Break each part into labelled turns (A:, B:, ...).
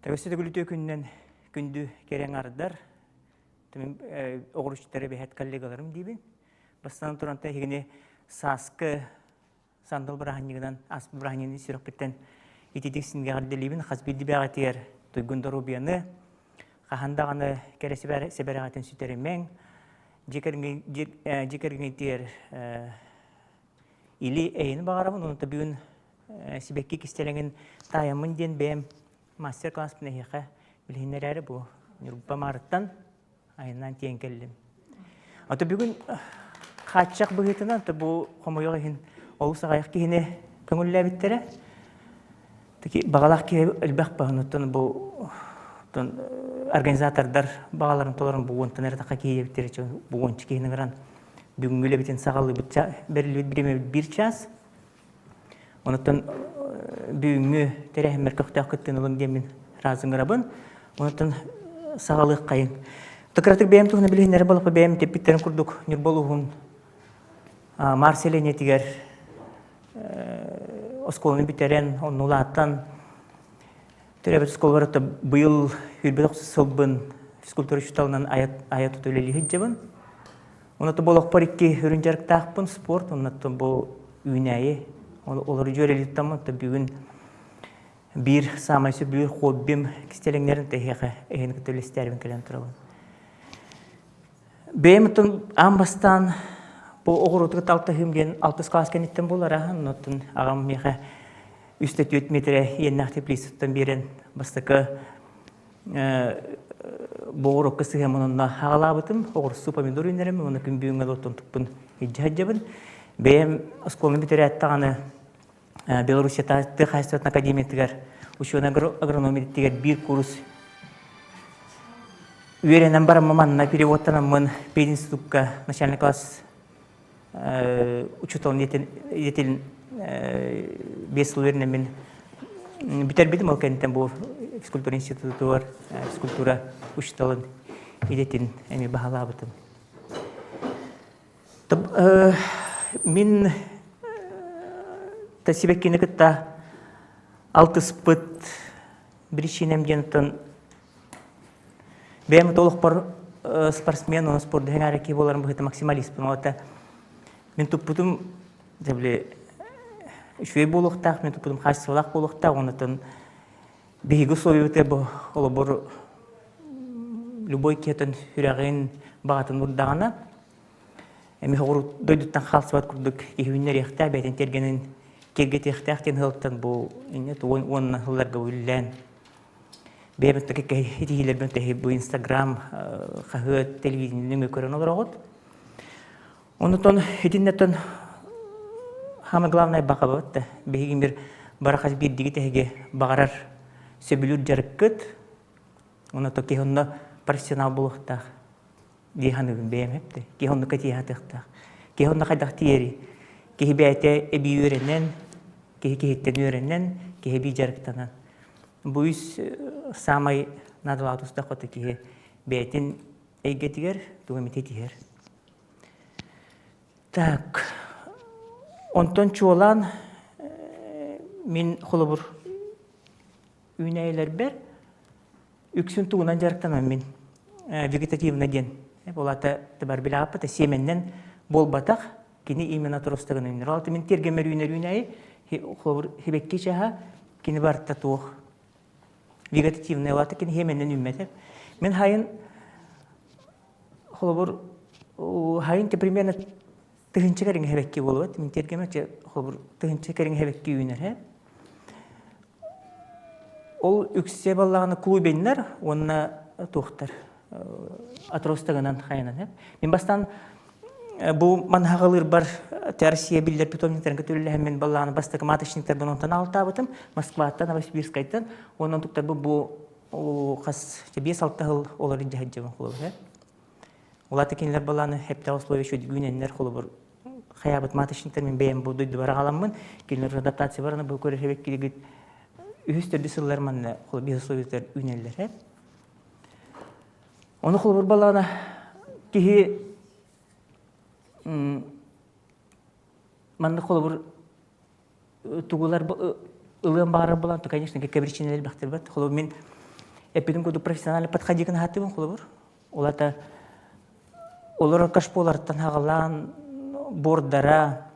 A: Төгөсө төгүлүтүө күнүнэн күндү кэрэ аҥардар, оҕуручтары бэһэт коллегаларым диибин. Бастатан туран эһигини сааскы сандал бырааһынньыгынан ас бырааһынньыгын сүрэхпиттэн ититик сингэҕэрдэлиибин. Хас биирдии бэҕэтигэр туйгун доруобуйаны, хаһан даҕаны кэрэ сэбэрэҕитин сүтэримэҥ, дьиэ кэргэҥҥитигэр или эйини баҕарабын, онон бүгүн сибэкки кистэлэҥин таайаммын диэн бэйэм мастер-класспын эһиэхэ билиһиннэрээри бу Ньурба Маарыттан айаннаан тиийэн кэллим. Ото бүгүн хааччах быһыытынан то бу хомойуох иһин олус аҕыйах киһини көҥүллээбиттэрэ. Таки баҕалаах киһи элбэх баһын бу организатордар баҕаларын толорон бу уонтан эрэ таха киһи диэбиттэрэ бу уонча киһини ыҥыран бүгүҥҥү үлэбитин саҕалыыбыт бэриллибит бириэмэбит биир чаас. Онуттан бүгүҥҥү тэрээһиммэр көхтөөх кыттыыны ылыҥ диэммин сразу ыҥырабын. Онуттан саҕалыаххайыҥ. Кыратык бэйэм туһунан билиһиннэрэ балапа бэйэм тэппиттэрин курдук Ньурба улууһун Маар сэлиэнньэтигэр оскуоланы бүтэрэн, онно улаатан төрөөбүт оскуолабар быйыл 29 сылбын физкультура учууталынан айа тута үлэлии сылдьабын. Онно бу олохпор икки үрүн дьарыктаахпын, спорт, оннуттан бу үүнээйи олору дьүөрэлииттаммын, бүгүн биир саамай сөбүлүүр хоббим кистэлэҥнэрин тэһиэхэ эһини кытта үлэстээрбин кэлэн турабын. Бэйэм оттон аан бастаан бу оҕуруоту кытта алтыһыым диэн алтыс класс кэнниттэн буолара. Оннуттан аҕам миэхэ үс да түөрт миэтэрэ иэннээх теплицаттан биэрэн бастакы Боҕурукка сыһыаммын онно аҕалаабытым, оҕурсу, помидор үүннэрэммин уонна күн бүгүҥҥэ оттон туппун илдьэ сылдьабын. Бэйэм оскуоланы бүтэрээт даҕаны Белоруссия тыа хаһаайыстыбатын академиятыгар учуонай агроном идэтигэр биир курс үөрэнэн бараммын манна переводтанаммын пединститукка начальный класс учууталын идэтин 5 сыл үөрэнэммин бүтэрбитим. Ол кэнниттэн бу физкультура институтугар физкультура учууталын идэтин эмиэ баһылаабытым. Мин сибэккини кытта алтыспыт причинам диэн Бэйэм олохпор спортсмен уонна спорду сэҥээрэр киһи буоларым быһыыта максималиспын. Ол это мин туппутум дьэ били үчүгэй буолуохтаах, мин туппутум хаачыстыбалаах буолуохтаах. Оннуттан биһиги условиябытыгар бу холобур любой киһитин сүрэҕин баҕатын урдаҕына эмиэ соҕуруу дойдуттан хаалсыбат курдук киһи үүннэриэхтээх, бэйэтин тиэргэнин киэргэтиэхтээх диэн сылтан бу инньэ уонна сылларга үллээн Бэйэбит итиилэрбин тэһи бу Инстаграм, хаһыат, телевидениены көрөн олороҕут. Онутон итиннэтэн самое главное баҕабыт да биһиги бир бары хас биирдиги тэһиги баҕарар сөбүлүүр дьарыккыт онно киһи онно профессионал буолуохтаах дии саныыбын бэйэм эпти киһи оннука тиийэ сатыахтаах киһи онно хайдах тиийэрий киһи бэйэтэ эбии үөрэнэн киһи киһиттэн үөрэнэн киһи эбии дьарыктанан бу үс саамай наадалаах тустаах хоту киһи бэйэтин эйгэтигэр тугу эмит тиһэр так онтон чуолаан мин холобур үүнээйилэрбэр Үксүн тугунан дьарыктанам мин вегетативно диэн. Ол аата тыбар билэҕиппит сиэмэннэн буолбатах, кини именно отростогын үүнэр. Ол аата мин тиэргэммэр үүнэр үүнээйи, холобур, сибэкки чаһа, кини барыта туох вегетативный, ол аата кини сиэмэннэн үүммэтэ. Мин хайын холобур, хайын примерно тыһыынча кэриҥэ сибэкки буолуот. Мин тиэргэммэр холобур, тыһыынча кэриҥэ сибэкки үүнэр. Ол үксэ баллаҕына клубеннар уонна туохтар отростогынан хайанан. Мин бастаан бу манһаҕалыырбар Россия биллэр питомниктарын көтүрүлэһэммин баллаҕына бастакы маточниктарбын онтон алтаабытым Москваттан, Новосибирскайтан уонна туктарбы бу хас 5-6 сыл олорун дьаһайдьабын холобур. Улаата кинилэр балааны хепте условия үүнэннэр холобур хайаабыт маточниктар мин бэйэм бу дойдубар аҕаламмын кинилэр адаптация барана бу көрөр килигит үһүс төрдүс сыллар манна биир условиятыгар үүнэллэр Ону холобур балаана киһи манна холобур тугулар ылыан баҕарар буолан, то, конечно, кэбирчинэлэр элбэхтэр бат. Холобур мин. Эппитим курдук профессионально подходи гына холобур. Ол ата олорор кашполартан хаҕалаан бордара,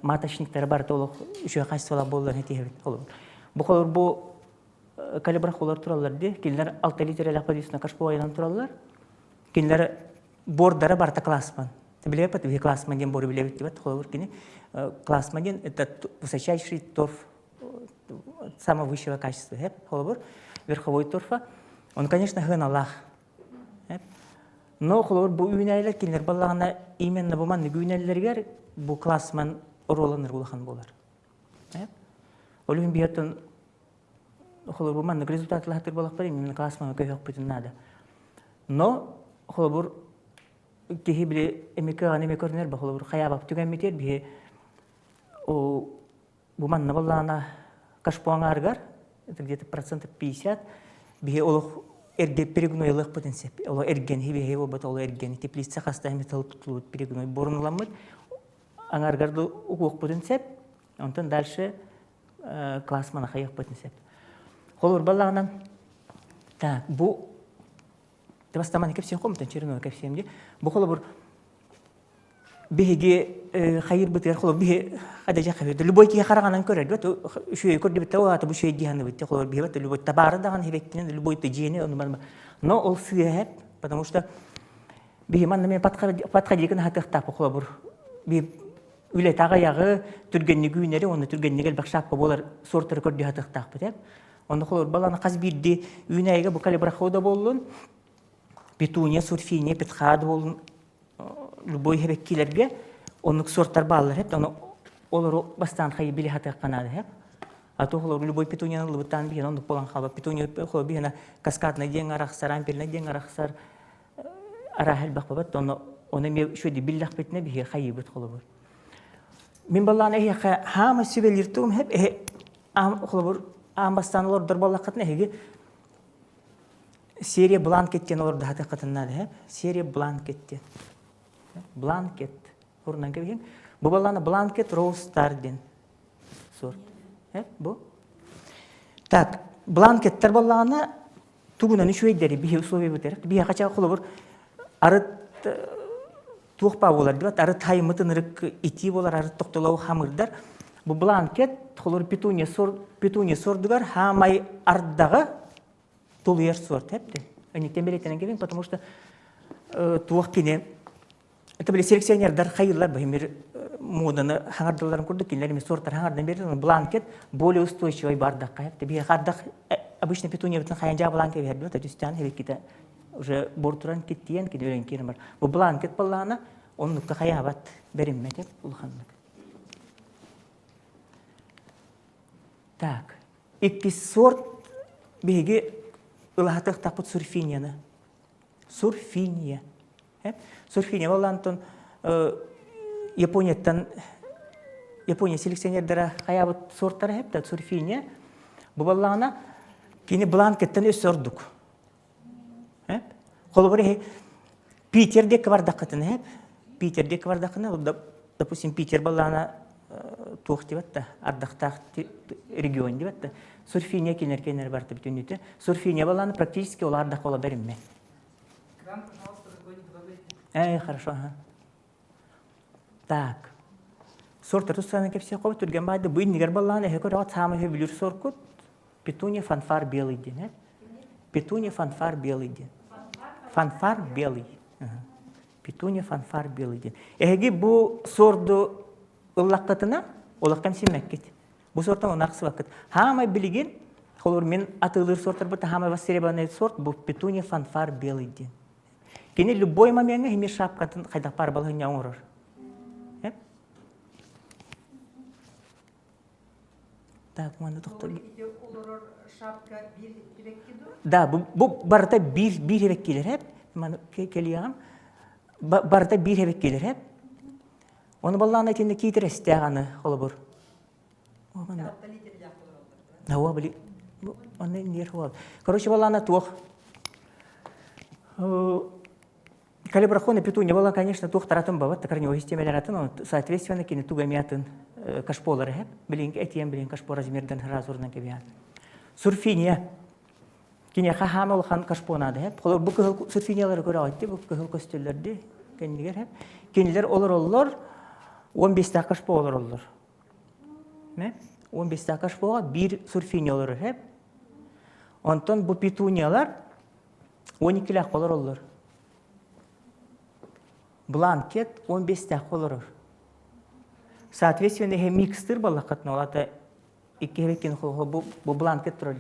A: маточниктара барыта олох үчүгэй хаачыстыбалаах буоллар этиһэбит холобур. Бу холобур бу калибрах олор тураллар дии. Кинилэр 6 литрэлээх подвесной кашпо айанан тураллар. Кинилэр бордара барыта классман. Билебит, биһи классман диэн бору билебит дибет. Холобур кини классман диэн это высочайший торф самого высшего качества. Холобур верховой торфа. Он, конечно, хыналаах. Но холобур бу үүнээйлер кинилэр баллаҕына именно бу маннык үүнэллэригэр бу классман оруоланыр улахан буолар. Ол иһин биһиэттэн холобур маннык результатлаһатыр буолахпар именно классмаҥа көһүөхпүтүн наада. Но холобур киһи били эми кыаҕын эми көрүнэр ба холобур хайаабап түгэммитигэр биһи бу манна буоллаҕына кашпоҥаарыгар это где-то процентов 50 биһи олох эргэ перегнойлыахпытын сөп. Олох эргэни биһи буолбат олох эргэни теплица хаста эми тутулубут перегной борунуламмыт аҥаргар да угуохпутун сөп. Онтон дальше класс манахайыахпытын сөп. Холобур баллаҕынан так бу бастаманы кэпсиэн хомутан черновой кэпсиэм дии. Бу холобур биһиги хайырбытыгар холобур биһи хадажа хайырды любой киһи хараҕынан көрөр бит үчүгэй көрдүбүт аата бу үчүгэй дии саныыбыт холобур биһи бит любой табаары даҕаны хибэттинэн любой дьиэни ону но ол сыыһа потому что биһи манна мен подходигын аһатыахтаах холобур би үлэтэ аҕыйаҕы түргэнник үүнэри уонна түргэнник элбэх шапка буолар сортары көрдүү сатыахтаахпыт ээ онно холобур баланы хас биирдии үүнээйигэ бу калибрахода буоллун петуния сурфиния петхада буоллун любой хэбэккилэргэ оннук сортар бааллар эп ону олору бастаан хайы били хатыахха наада эп а то холобур любой петунияны ылыбыттаан биһиэн оннук буолан хаалбат петуния холобур биһиэнэ каскадный диэн арахсар ампельный диэн арахсар арааһа элбэх бабат ону ону эмиэ үчүгэйдик биллэхпитинэ биһиги хайыыбыт холобур мин баллаан эһиэхэ хаама сүбэлиир тугум хэп эһи холобур аан бастаан олордор буоллаххытына эһиги серия бланкет диэн олордоһатыаххытын наада хэп серия бланкет диэн бланкет урунан кэбиһиҥ бу баллаана бланкет роуз стар диэн сорт бу так бланкеттер боллаҕына тугунан үчүгэйдэри биһи условиябытыгар биһиэхэ ча холобур арыт туох баа буолар диэбэт арыт хаймыт ынырык итии буолар арыт тохтолоу хамырдар бу бланкет холобур петуния сор петуния сордугар хаамай ардаҕы тулуйар сорт эпти Өнүктен бэлиэтэнэн кэлин потому что туох кини Это были селекционердар хайыллар бахимир моданы хаҥардыларын курдук кинилэр эми сортар хаҥардан бердилер бланкет более устойчивый бардакка биһи хардах обычно петуниябытын хайан жаа бланкет бердибит түстään хебекките уже бортуран киттиен кини өлөн киирен бар бу бланкет баллаана оннукка хаябат бериммет улаханнык так иккис сорт биһиги ылаһатыахтаахпыт сурфинияны сурфиния Сурфиния боллаантон Японияттан Япония селекционердара хайаабыт сортара хепта сурфиния бу баллаҕына кини бланкеттан өссө ордук. Холобур иһи Питер диэки бардаххытына хеп Питер диэки бардаххына допустим Питер баллаана туох диэбэт да ардахтаах регион диэбэт да сурфиния кинер кинер барта бүтүннүтэ сурфиния баллаана практически ол ардах ола бериммет
B: Экран, пожалуйста, такой не трогайте.
A: Эй, хорошо, ага. Так. Сорт тустаан кэпсиэ хобу түргэн баайды бу иннигэр баллаан эһэ көрөҕөт саамай сөбүлүүр соркут петуния фанфар белый диэн петуния фанфар белый диэн фанфар белый петуния фанфар белый диэн эһиги бу сорду ыллаххытына олохтон симмэккит Бу сортан оны ахсыбаккыт. Хаамай билигин, холобур мин атыылыыр сортарбыт хаамай востребованный сорт бу петуния фанфар белый диэн. Кини любой момеҥҥа химир шапкатын хайдах паар балаһынньа оҥорор. Так, манна тохтор.
B: Олорор шапка биир хибекки ду?
A: Да, бу, бу барыта биир биир хибеккилер хеп. Маны келиягам. Барыта биир хибеккилер хеп. Оны баллаана итинне киитер эстээх аны холобур. Ауа били оны нер хуал. Короче, баллаана туох. Калибрахона петуния была, конечно, туох таратын бабат, корневой системелер атын, соответственно, кини тугамиатын кашполары хеп, билин этиен билин кашпо размерден разурнан кебиат. Сурфиния. Киниэхэ хаама улахан кашпо наада хэп. Холор бу кыһыл сурфиниялары көрөҕүттэ, бу кыһыл көстөллөрдү кэннигэр хэп. Кинилэр олороллор, 15 кашпо олороллор. 15 кашпоға биир сурфиния олорор хэп. Онтон бу петуниялар 12-лээх олороллор. Бланкет 15-тээх олорор. Соответственно, эһэ микстыр баллаххытына, ол ата икки бу бу бланкет турар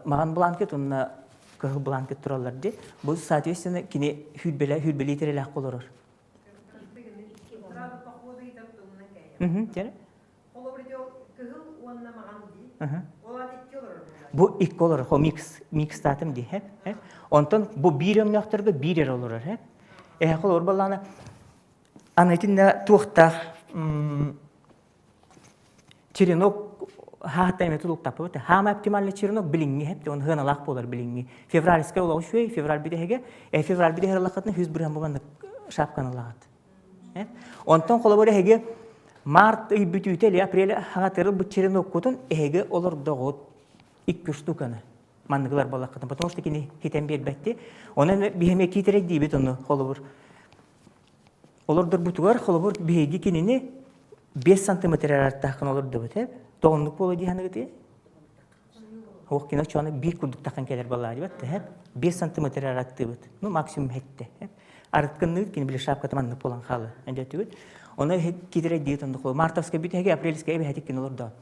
A: маҕан бланкет уонна кыһыл бланкет тураллар ди. Бу соответственно кини хүүрбэлэ хүүрбэлии тирэлээх олорор. Бу икки олорор, хо микс микстаатым ди, Онтон бу биир өҥнөөхтөргө биир эрэ олорор, Эһэ холобур баллаана аны итиннэ туохтаах черенок хаата эме тулуктаппыт. Хаама оптимальный черенок билиҥҥи хэп, он хыаналаах буолар билиҥҥи. Февральскай олоҕу үчүгэй, февраль бүтэһигэ, э февраль бүтэһэр ыллаххытына хүс бырыһан бу шапканы ылаҕыт. Онтон холобур эһиги март ый бүтүүтэ или апрель хаҥатырыл бу череноккутун эһиги олордоҕут икки штуканы манныгылар буоллаххытын, потому что кини хитэн биэрбэтти. Онон биһиэме киитэрэй диибит ону холобур. Олордорбутугар холобур биһиги кинини 5 сантиметр араттааххын олордубут эп. Тоҕоннук буола дии ханыгыты? Ох кино чоны биир курдук тахан кэлэр балаа дибат тэһэп. 5 сантиметр араттыбыт. Ну максимум хетте. Арыткынныгыт кини били шапката маннык буолан хаалы. Эндетүгүт. Оны китере диет онду хол. Мартовскай бүтеге апрельскай эбэхэтик кин олордо.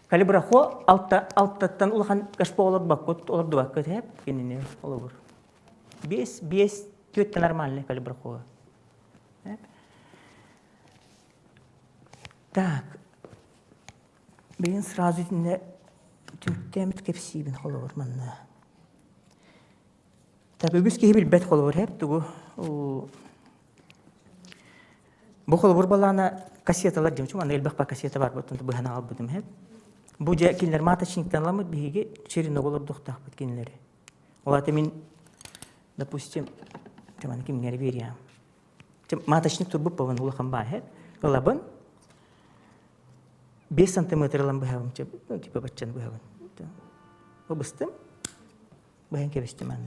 A: Калибрахо алта алтаттан улахан кашпо олорбаккыт олордубаккыт хэп кинини олобур. Бес бес түөттэ нормальный калибрахо. Так. Билин сразу итиннэ түмүктээмит кэпсиибин холобур манна. Так үгүс киһи билбэт холобур хэп тугу бу холобур балаана кассеталар дьим манна элбэх ба кассета бар буттан быһан аҕалбытым хэп. Бу дьэ кинилэр маточниктан аламмыт биһиги черенок олордуохтаахпыт кинилэри. Ол ата мин допустим маны кимҥэ эрэ биэриэм. Маточник турбут буолан улахан баа хэп. Ылабын 5 сантиметр ылан быһабын, типа баччаны быһабын. Быстым, быһан кэбистим аны.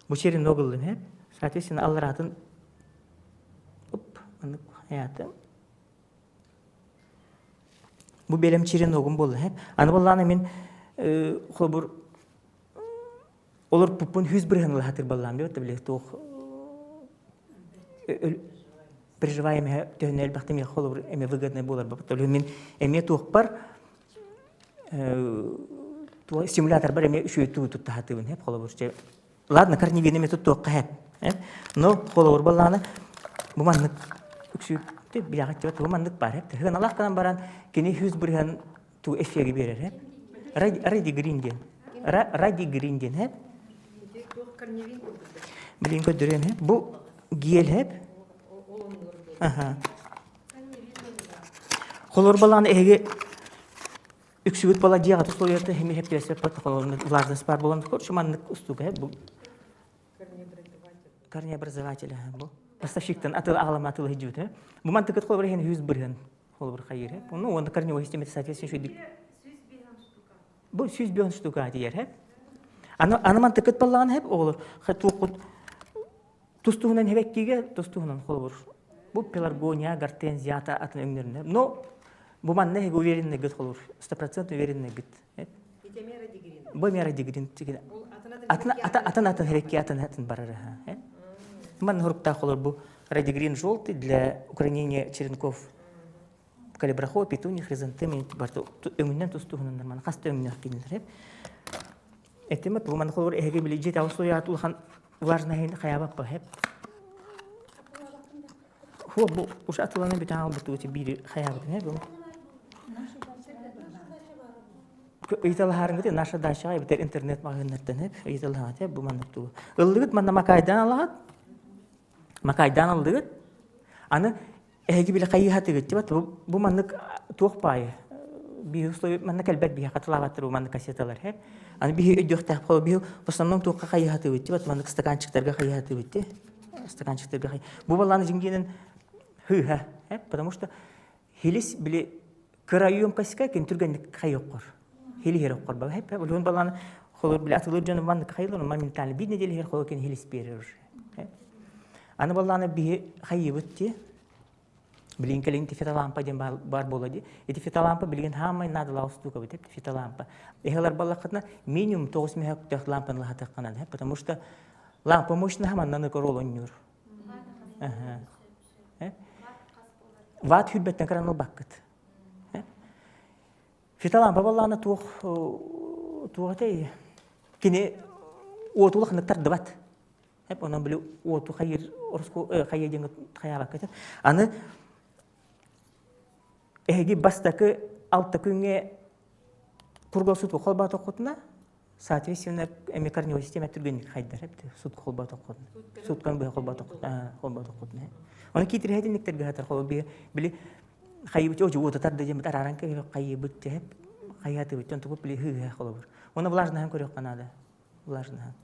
A: Бу черенок ыллым хэп. Соответственно, аллараатын оп, маннык хайаатым. Бу бэлэм череногум буолла хэп. Аны буоллаана мин холобур олор пуппун хүс бырыһан ылаһатыр баллаам диэбит били туох переживаем төһөнө элбэхтэ эмиэ холобур эмиэ выгодный буолар баппыт мин эмиэ туохпар стимуляторбар эмиэ үчүгэй тугу туттаһатыбын хэп холобур ладно корневин эмиэ туттуохха хэп но холобур баллааны бу маннык үксүүттү билэҕит бу маннык бар хэп хыаналаах гынан баран кини хүс бырыһан ту эффеги берер хэп Ради Грин диэн Ради Грин диэн хэп Билин көрдөрүөм хэп бу гиэл хэп аха Холор балаан эһиги үксүбүт бала дьиэҕэ условията хими хэптиэсэ протоколун влажность бар болон короче маннык устуга хэп бу корнеобразователь бу поставщиктан атыл аҕалама атыл хиджибит бу мантыкыт холобур иһин хүс бырыһын холобур хайыр хэп ну уонна корневой системата соответственно шүйдүк бу 105 штука тиийэр хэп аны аны мантыкыт баллаҕан хэп оҕолор туоххут тус-туһунан хэбэккигэ тус-туһунан холобур бу пеларгония гортензията атын өҥнөрүнэ но бу манна эһиги уверенный гыт холобур 100% уверенный гыт бу мера дигрин атын атын атын хэбэкки атын атын барар манна хуруктаах холобур бу радигрин желтый для укоренения черенков калибрахо петуния хризантема барта өҥүнэн тустуһунан мана хас да өҥнөөх кинилэр этим бу мана холобур эһиги били дьиэ таҕыс суйаат улахан влажнайын хайаабаппа хэп Хо бу уже атыланан бүтэн албыт биири хайаабытын э бу ыйыталаһаарыҥҥыт наша дачаҕа эбэтэр интернет маҕаһыыннартан эп ыйыталаһаҕыт э бу маннык тугу ыллыгыт манна макайдаан алаҕыт макайдаан ыллыгыт аны эһиги били хайыһатыгыт тибат бу маннык туох баайы биһи условия манна кэлбэт биһи хатылаабаттар бу маннык кассеталар хэ аны биһи өйдүөхтээх холо биһи в основном туохха хайыһатыбыт тибат маннык стаканчиктарга хайыһатыбыт ти стаканчиктарга хай бу балааны дьиҥгиэнэн хыыһа потому что хилис били кыра емкостька кин түргэнник хайыоххор хилиһер оххор ба хэп улуун балааны. Холор били атылыр дьону маннык хайылар моментально биир неделя иһэр холор кини хилис биэрэр уже. Аны баллааны биһи хайыыбыт ти билигин кэлин фитолампа диэн бар буола ди. Ити фитолампа билигин хаамай наадалаах устуука бит фитолампа. Эһэлэр баллаххытына минимум 9 мөһөктөөх лампаны лаһатыаххына потому что лампа мощная маннаны корол онньуур. Ват хүрбэттэн кыран ылбаккыт. Фитолампа баллаана туох туох этэй? Кини уоту улаханнык тардыбат. Хеп онон били уоту хайыр ороску хайа диэн хайаабакка Аны эһиги бастакы алта күҥҥэ кургал сутку холбоотоххутуна соответственно эми корневой система түргэнник хайдар эбит сутку холбоотоххутуна сутканы быһа холбоотоххутуна холбоотоххутуна оны киитириһэтинниктэргэ хатар холо били хайыбыт ожу уота тарда диэмит арааран кэбиһэ хайыбыт тэһэп хайаатыбыт онтугу били хыыһа холобур оны влажнаһан көрүөххэ наада влажнаһан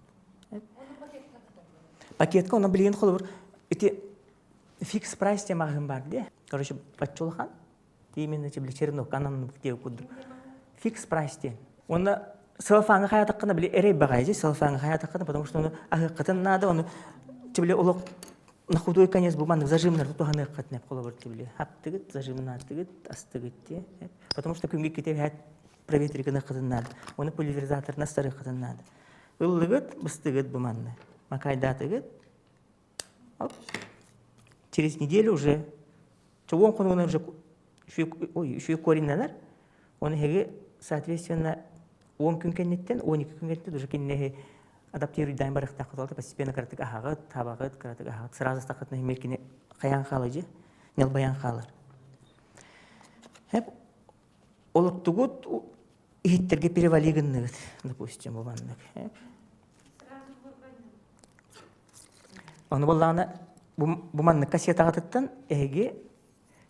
A: пакетка оны билигин холобур ити фикс прайс диэн маҕаһыын бар дии короче бачча именно били черновка анан диэ курдук фикс прайс диэн уонна целлофаҥҥа хайаатаххына били эрэй баҕайы целлофаҥҥа хайаатаххына потому что ону аһыаххытын наада ону били олох на худой конец бу маннык зажимнар туһаныаххытын холобур били хаптыгыт зажимнаатыгыт астыгыт диэ потому что күҥҥэ иккитэ эбэһээт проветригыныаххытын наада оны пульверизаторын астарыаххытын наада ыллыгыт быстыгыт бу манна макайдаатыгыт Через неделю уже чоҕуон хонугунан уже ой үчүгэй кореннанар. Оны эһиги соответственно 10 күн кэнниттэн 12 күн кэнниттэн уже кинини адаптируйдаан барыахтааххыт постепенно кыратык аһаҕыт, табаҕыт, кыратык аһаҕыт. Сразу астаххытына эмиэ кини хайаан хаалар дьи, ньалбайан хаалар. Хеп олоттугут иһиттэргэ перевали гынныгыт, допустим, бу маннык. Ону буоллаҕына бу маннык кассетаҕытыттан эһиги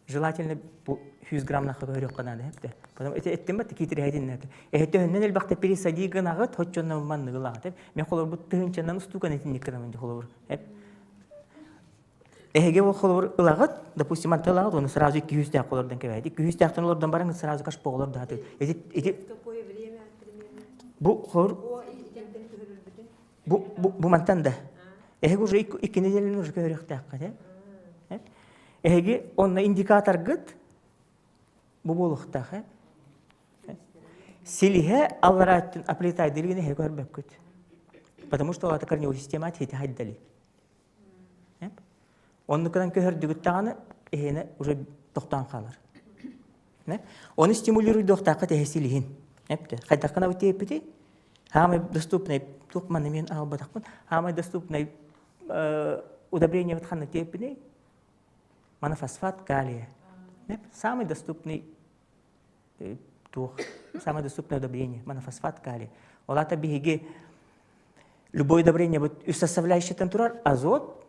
A: желательно бу 100 граммнахха көһөрүөххэ наада эбитэ. Потом эти эттим бат киитирэһитин это. Эһи төһөннөн элбэхтэ пересади гынаҕыт хоччонно манныгы ылаҕыт. Мен холобур тыһынчанан устуукан итинник гынамын холобур. Эһиги ол холобур ылаҕыт, допустим, манта ылаҕыт, оны сразу 200-тээх олордон кэбээти. 200-тээхтэн олордон баран сразу кашпо олордоһаты. Эти эти
B: Какое время примерно?
A: Бу холобур бу бу бу мантан да. Эһиги уже икки неделяны уже көһөрүөхтээххит, э? Эһиги онно индикаторгыт бу буолуохтаах, э? Силиһэ аллараа өттүн оплетайдыргын эһиги көрбөккүт. Потому что ол корневой система хити хайдали. Оннукунан көһөрдүгүт даҕаны эһиэнэ уже тохтоон хаалар. Оны стимулируйдуохтаахха тэһэ силиһин. Хайдаххына бу Самый доступный туох манна мен албатахпын. Самый доступный удобрение вот ханна тиэппиний монофосфат калия. Самый доступный туох самое доступное удобрение монофосфат калия. Ол ата биһиги любое удобрение вот үс составляющийтан турар азот,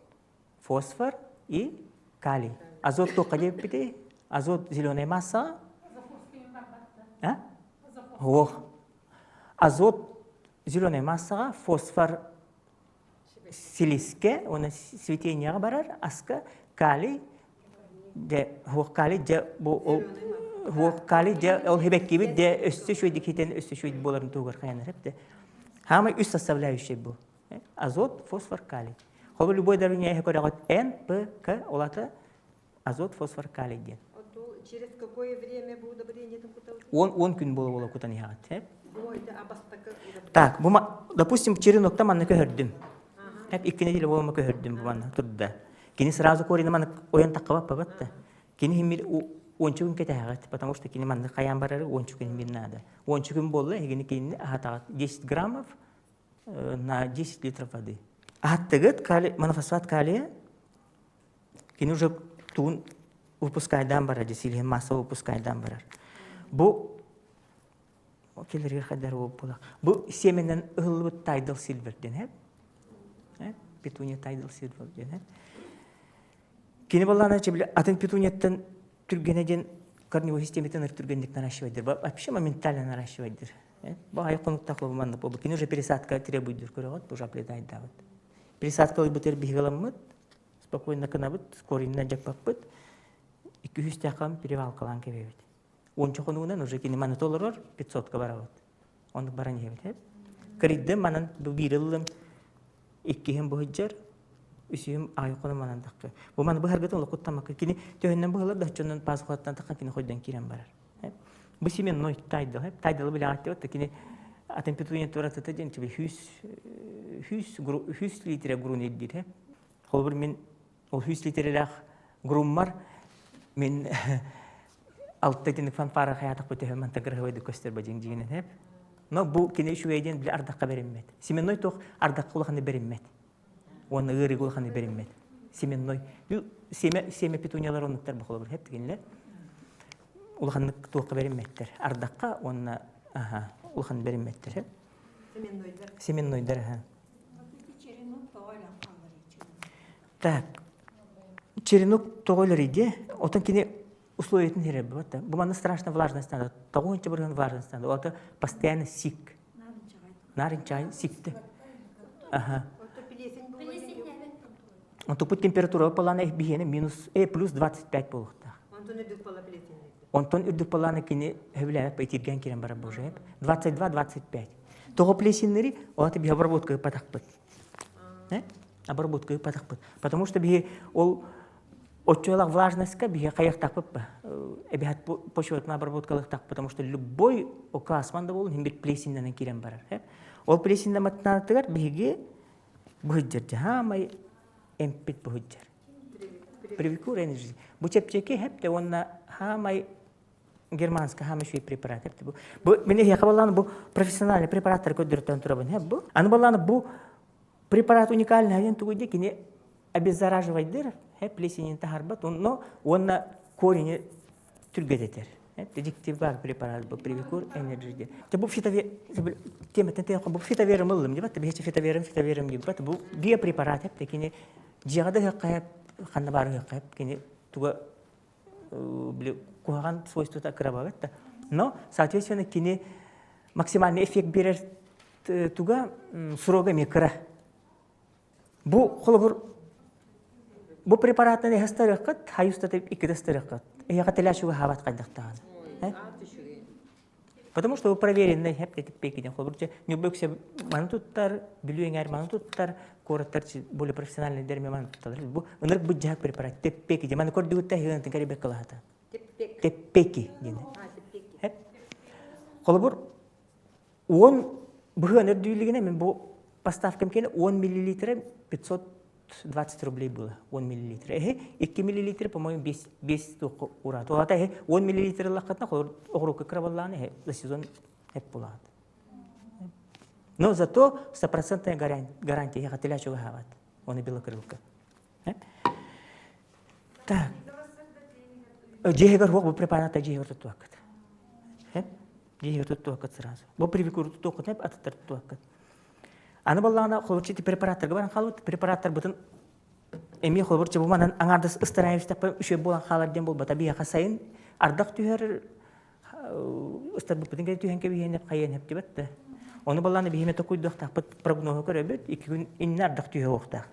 A: фосфор и калий. Азот туохха диэппитий? Азот зеленая масса. А? Ох. Азот зеленая массаҕа, фосфор силискэ уонна цветениеҕа барар аска калий дьэ хуох калий дьэ бу ол хуох калий дьэ ол хибэккибит дьэ өссө үчүгэйдик хитэн өссө үчүгэй буоларын туһугар хайанар эбит хаамай үс составляющий бу азот фосфор калий холобур любой дарыня көрөҕүт Н П К ол ата азот фосфор калий диэн
B: Через какое время бу удобрение
A: Он күн буола буола кутан иһэҕит. Так, бу допустим, черенокта манна көһөрдүм. Хеп икки неделя буолма көһөрдүм бу манна турда. Кини сразу корень манна ойон таққабап бабатта. Кини химир уонча күн кэтэһэҕит, потому что кини манна хайаан барары уонча күн химир надо. Уонча күн буолла, эһигини кинини аһатаҕыт 10 граммов на 10 литров воды. Аһаттыгыт калий, монофосфат калия Кини уже туун выпускайдаан барар, десилиһин массово выпускайдаан барар. Бу келерге хайдар буолар. Бу семенен ыһыллыбыт тайдал сильвер диэн э? Петуния тайдал сильвер диэн Кини баллаана чебили атын петунияттан түргэнэ диэн корневой систематын ыр түргэнник наращивайдыр. Вообще моментально наращивайдыр. Бу айы конуктах маннык болбу. Кини уже пересадка требуйдыр көрөҕөт, уже оплетайдаабыт. Пересадка ылбытыр биһигаламмыт, спокойно кынабыт, коренинэн дьаппаппыт, 200 перевалкалаан кэбиэбит. Уонча хонугунан уже кини маны толорор, 500-ка барабыт. Оннук баран иһэбит. Кырыйдым манан бу биир ыллым, иккиһин быһыдьар, үсүһүм аайы хонум манан тахха. Бу маны быһаргытын олоххуттаммакка кини төһөннөн быһылар да оччонон пазухаттан таххан кини хойдон киирэн барар. Бу семенной тайдал, тайдалы билэҕит кини атын петуния туратыта диэн хүс хүс хүс литре грун ирдиир. Холобур мин ол хүс литрелээх груммар мин алта итинник фанфара хаятах бу төһө мантан кырыһыбайды көстөр ба дьиҥ дьиҥинэн хэп. Но бу кини үчүгэй диэн били ардахха бериммэт. Семенной туох ардахха улаханы бериммэт. Уонна ыарыыга улаханы бериммэт. Семенной. Семе семе петуниялар оннуктар бу холобур хэп дигинлер. Улаханнык туохха бериммэттер. Ардахха уонна аха улахан бериммэттер.
B: Семеннойдар.
A: Семеннойдар аха. Так, черенок тоҕо өлөрүйдэ, отон кини условиятын хэрэр бу Бу манна страшно влажность надо. Тоҕуһунча бырыһын влажность надо. Ото постоянно сик. Нарынчай сикти. Ага. Онтупут температура палана биһиэнэ минус э плюс 25 буолуохтаах.
B: Онтон үрдүк пала
A: Онтон үрдүк палана кини хөбүлээбэт итиргэн кирен барар боже. 22-25. Тоҕо плесиннери олата биһи обработка ыппатахпыт. Обработка ыппатахпыт. Потому что биһи ол оччолох влажностька биһи хайахтахпыт ба. Эбиһат почватын обработкалыхтах, потому что любой окасман да болун хим бир плесиннен кирен барар. Ол плесиннаматнатыгар биһиги быһыджар жаһаамай эмпит быһыджар. Привикур энержи. Бу чэпчэки хепте уонна хаамай германская хаамай үчүгэй препарат хепте бу. Бу мин эһиэхэ баллааны бу профессиональный препараттар көрдөрөттөн турабын хеп бу. Аны баллааны бу препарат уникальный диэн тугуй дии кини обеззараживайдыр хеп плесенин таһарбат но уонна корени түргэтэтэр. Дьикти бар препарат бу Привикур Energy диэн. Те бу фитовер тематтан тем бу фитоверым ыллым дебат бэһэчэ фитоверым фитоверым диэбат бу биопрепарат эп кини дьиэҕэ да ыһыахха ханна баар ыһыахха кини туга били куһаҕан свойствота кырабабыт да но соответственно кини максимальный эффект берер туга срога эмиэ кыра Бу холобур бу препараттан эһэ ыстарыаххыт, хайустата иккитэ ыстарыаххыт. Эһиэхэ телячуга хаабат хайдахтаҕына. Потому что вы проверенный хеп холобур Ньурба үксэ маны туттар, Бүлүү эҥээр маны туттар, куораттар более профессиональный дерме маны тутталар. Бу ынырык быдьаһак препарат теппеки. Маны көрдүгүттэ хыгын кэрибек кылаһата. Теппеки диэн. Холобур 10 быһыан өрдүүлүгүнэ мен бу поставкам кэлэ 10 миллилитра 520 рублей было 10 миллилитр. Эһи 2 миллилитр, по-моему, 5 5 туохха ураат. Ол эһи 10 миллилитр ыллаххытына оҕуруокка кырабаллаан эһи за сезон эп булаат. Но зато стопроцентная гарантия эһи хатыля чугаһаабат. Оны белокрылка. Так. Дьиэһигэр хуох бу препарата дьиэһигэр туттуаккыт. Дьиэһигэр туттуаккыт сразу. Бу привикур туттуаккыт, атыттар туттуаккыт. Аны баллаана холобурчу препараттарга баран хаалбыт препараттарбытын эмиэ холобурчу бу манан аҥаардас ыстараайыстаппа үчүгэй буолан хаалар диэн буолбата биһиэхэ сайын ардах түһэр ыстарбыппытын кэлэ түһэн кэбиһиэн хайыан хэптибэт да. Ону баллаана биһиме токуйдуохтаахпыт прогноһу көрөбүт, икки күн иннэ ардах түһэ уохтаах.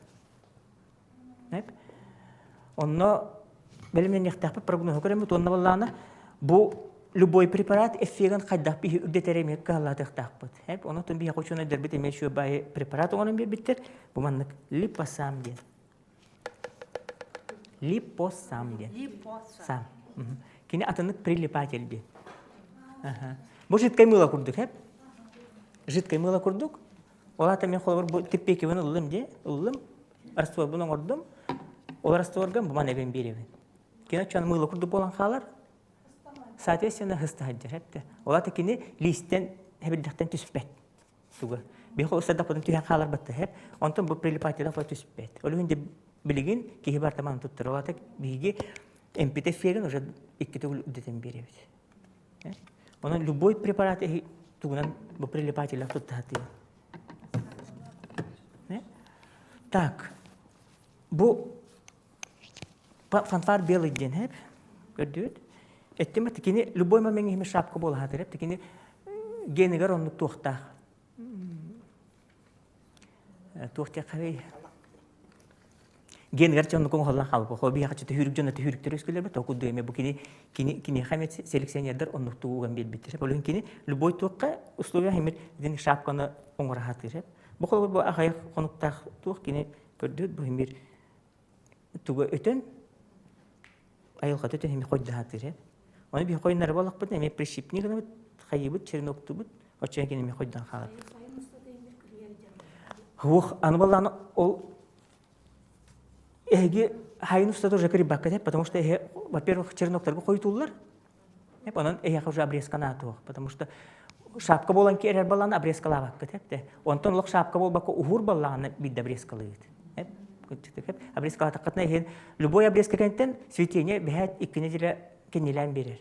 A: Онно бэлэмнэниэхтээхпит прогноһу көрөммүт уонна баллаана бу любой препарат эффегин хайдах биһи үрдэтэр эмиэ кыһаллаатыахтаахпыт. Онон биһиэхэ учуонайдарбыт эмиэ үчүгэй препарат оҥорон биэрбиттэр. Бу маннык липосам диэн. Липосам диэн.
B: Липосам.
A: Кини атыннык прилипатель диэн. Бу жидкай мыло курдук, хэп? Жидкай мыло курдук. Ол аата мен холобур бу типпекибин ыллым дии, ыллым, растворбун оҥордум. Ол растворга бу маны эбэн биэрэбин. Кини оччону мыыла курдук буолан хаалар. Соответственно, хыстаһаддьар эптэ. Ол аата кини лиистэн хэбирдэхтэн түспэт. Туга. Биһи ыстардахпытын түһэн хаалар батта хэп. Онтон бу прилипателя түспэт. Ол иһин билигин киһи барта маны туттар. Ол аата биһиги эмпит эффегин уже икки төгүл үрдэтэн биэрэбит. Онон любой препарат тугунан бу прилипателях туттаһатыы. Так, бу фанфар белый диэн хэп көрдүбүт. Эттим кини любой момент иһиме шапка буолаһатыр кини генигер оннук туохтаах. Туох диэххэ. Генгер чоннукун холлан хаалбы. Хо биһиэхэ чөтө хүрүк дьоно түһүрүктэр өскүлэр бит окудду эме бу кини кини киниэхэ эмэ селекционердар оннуктуу уган биэрбиттэр. Ол кини любой туохха условия химир дин шапканы оҥоро сатыыр. Бу холобур бу аҕыйах хонуктаах туох кини көрдүт бу химир туга өтөн айылҕата өтөн химир хойда сатыыр. Оны би хойнары балакпыт эме прищипни гынабыт хайыбыт черноктубут оччоон кини эме хойдан хаалар. Хуох аны баллааны ол Эһиги хайын устата уже кырыйбакка этэ, потому что эһи, во-первых, черноктарга хойутуллар, онон эһиэхэ уже обрезка наатуох, потому что шапка буолан киэрэр баллааны обрезкалаабаккыт эпте. Онтон олох шапка буолбакка уһуур баллааны биирдэ обрезкалыыгыт. Обрезкалаатаххытына иһин любой обрезка кэнниттэн цветение бэһээт икки неделя кэннилээн биэрэр.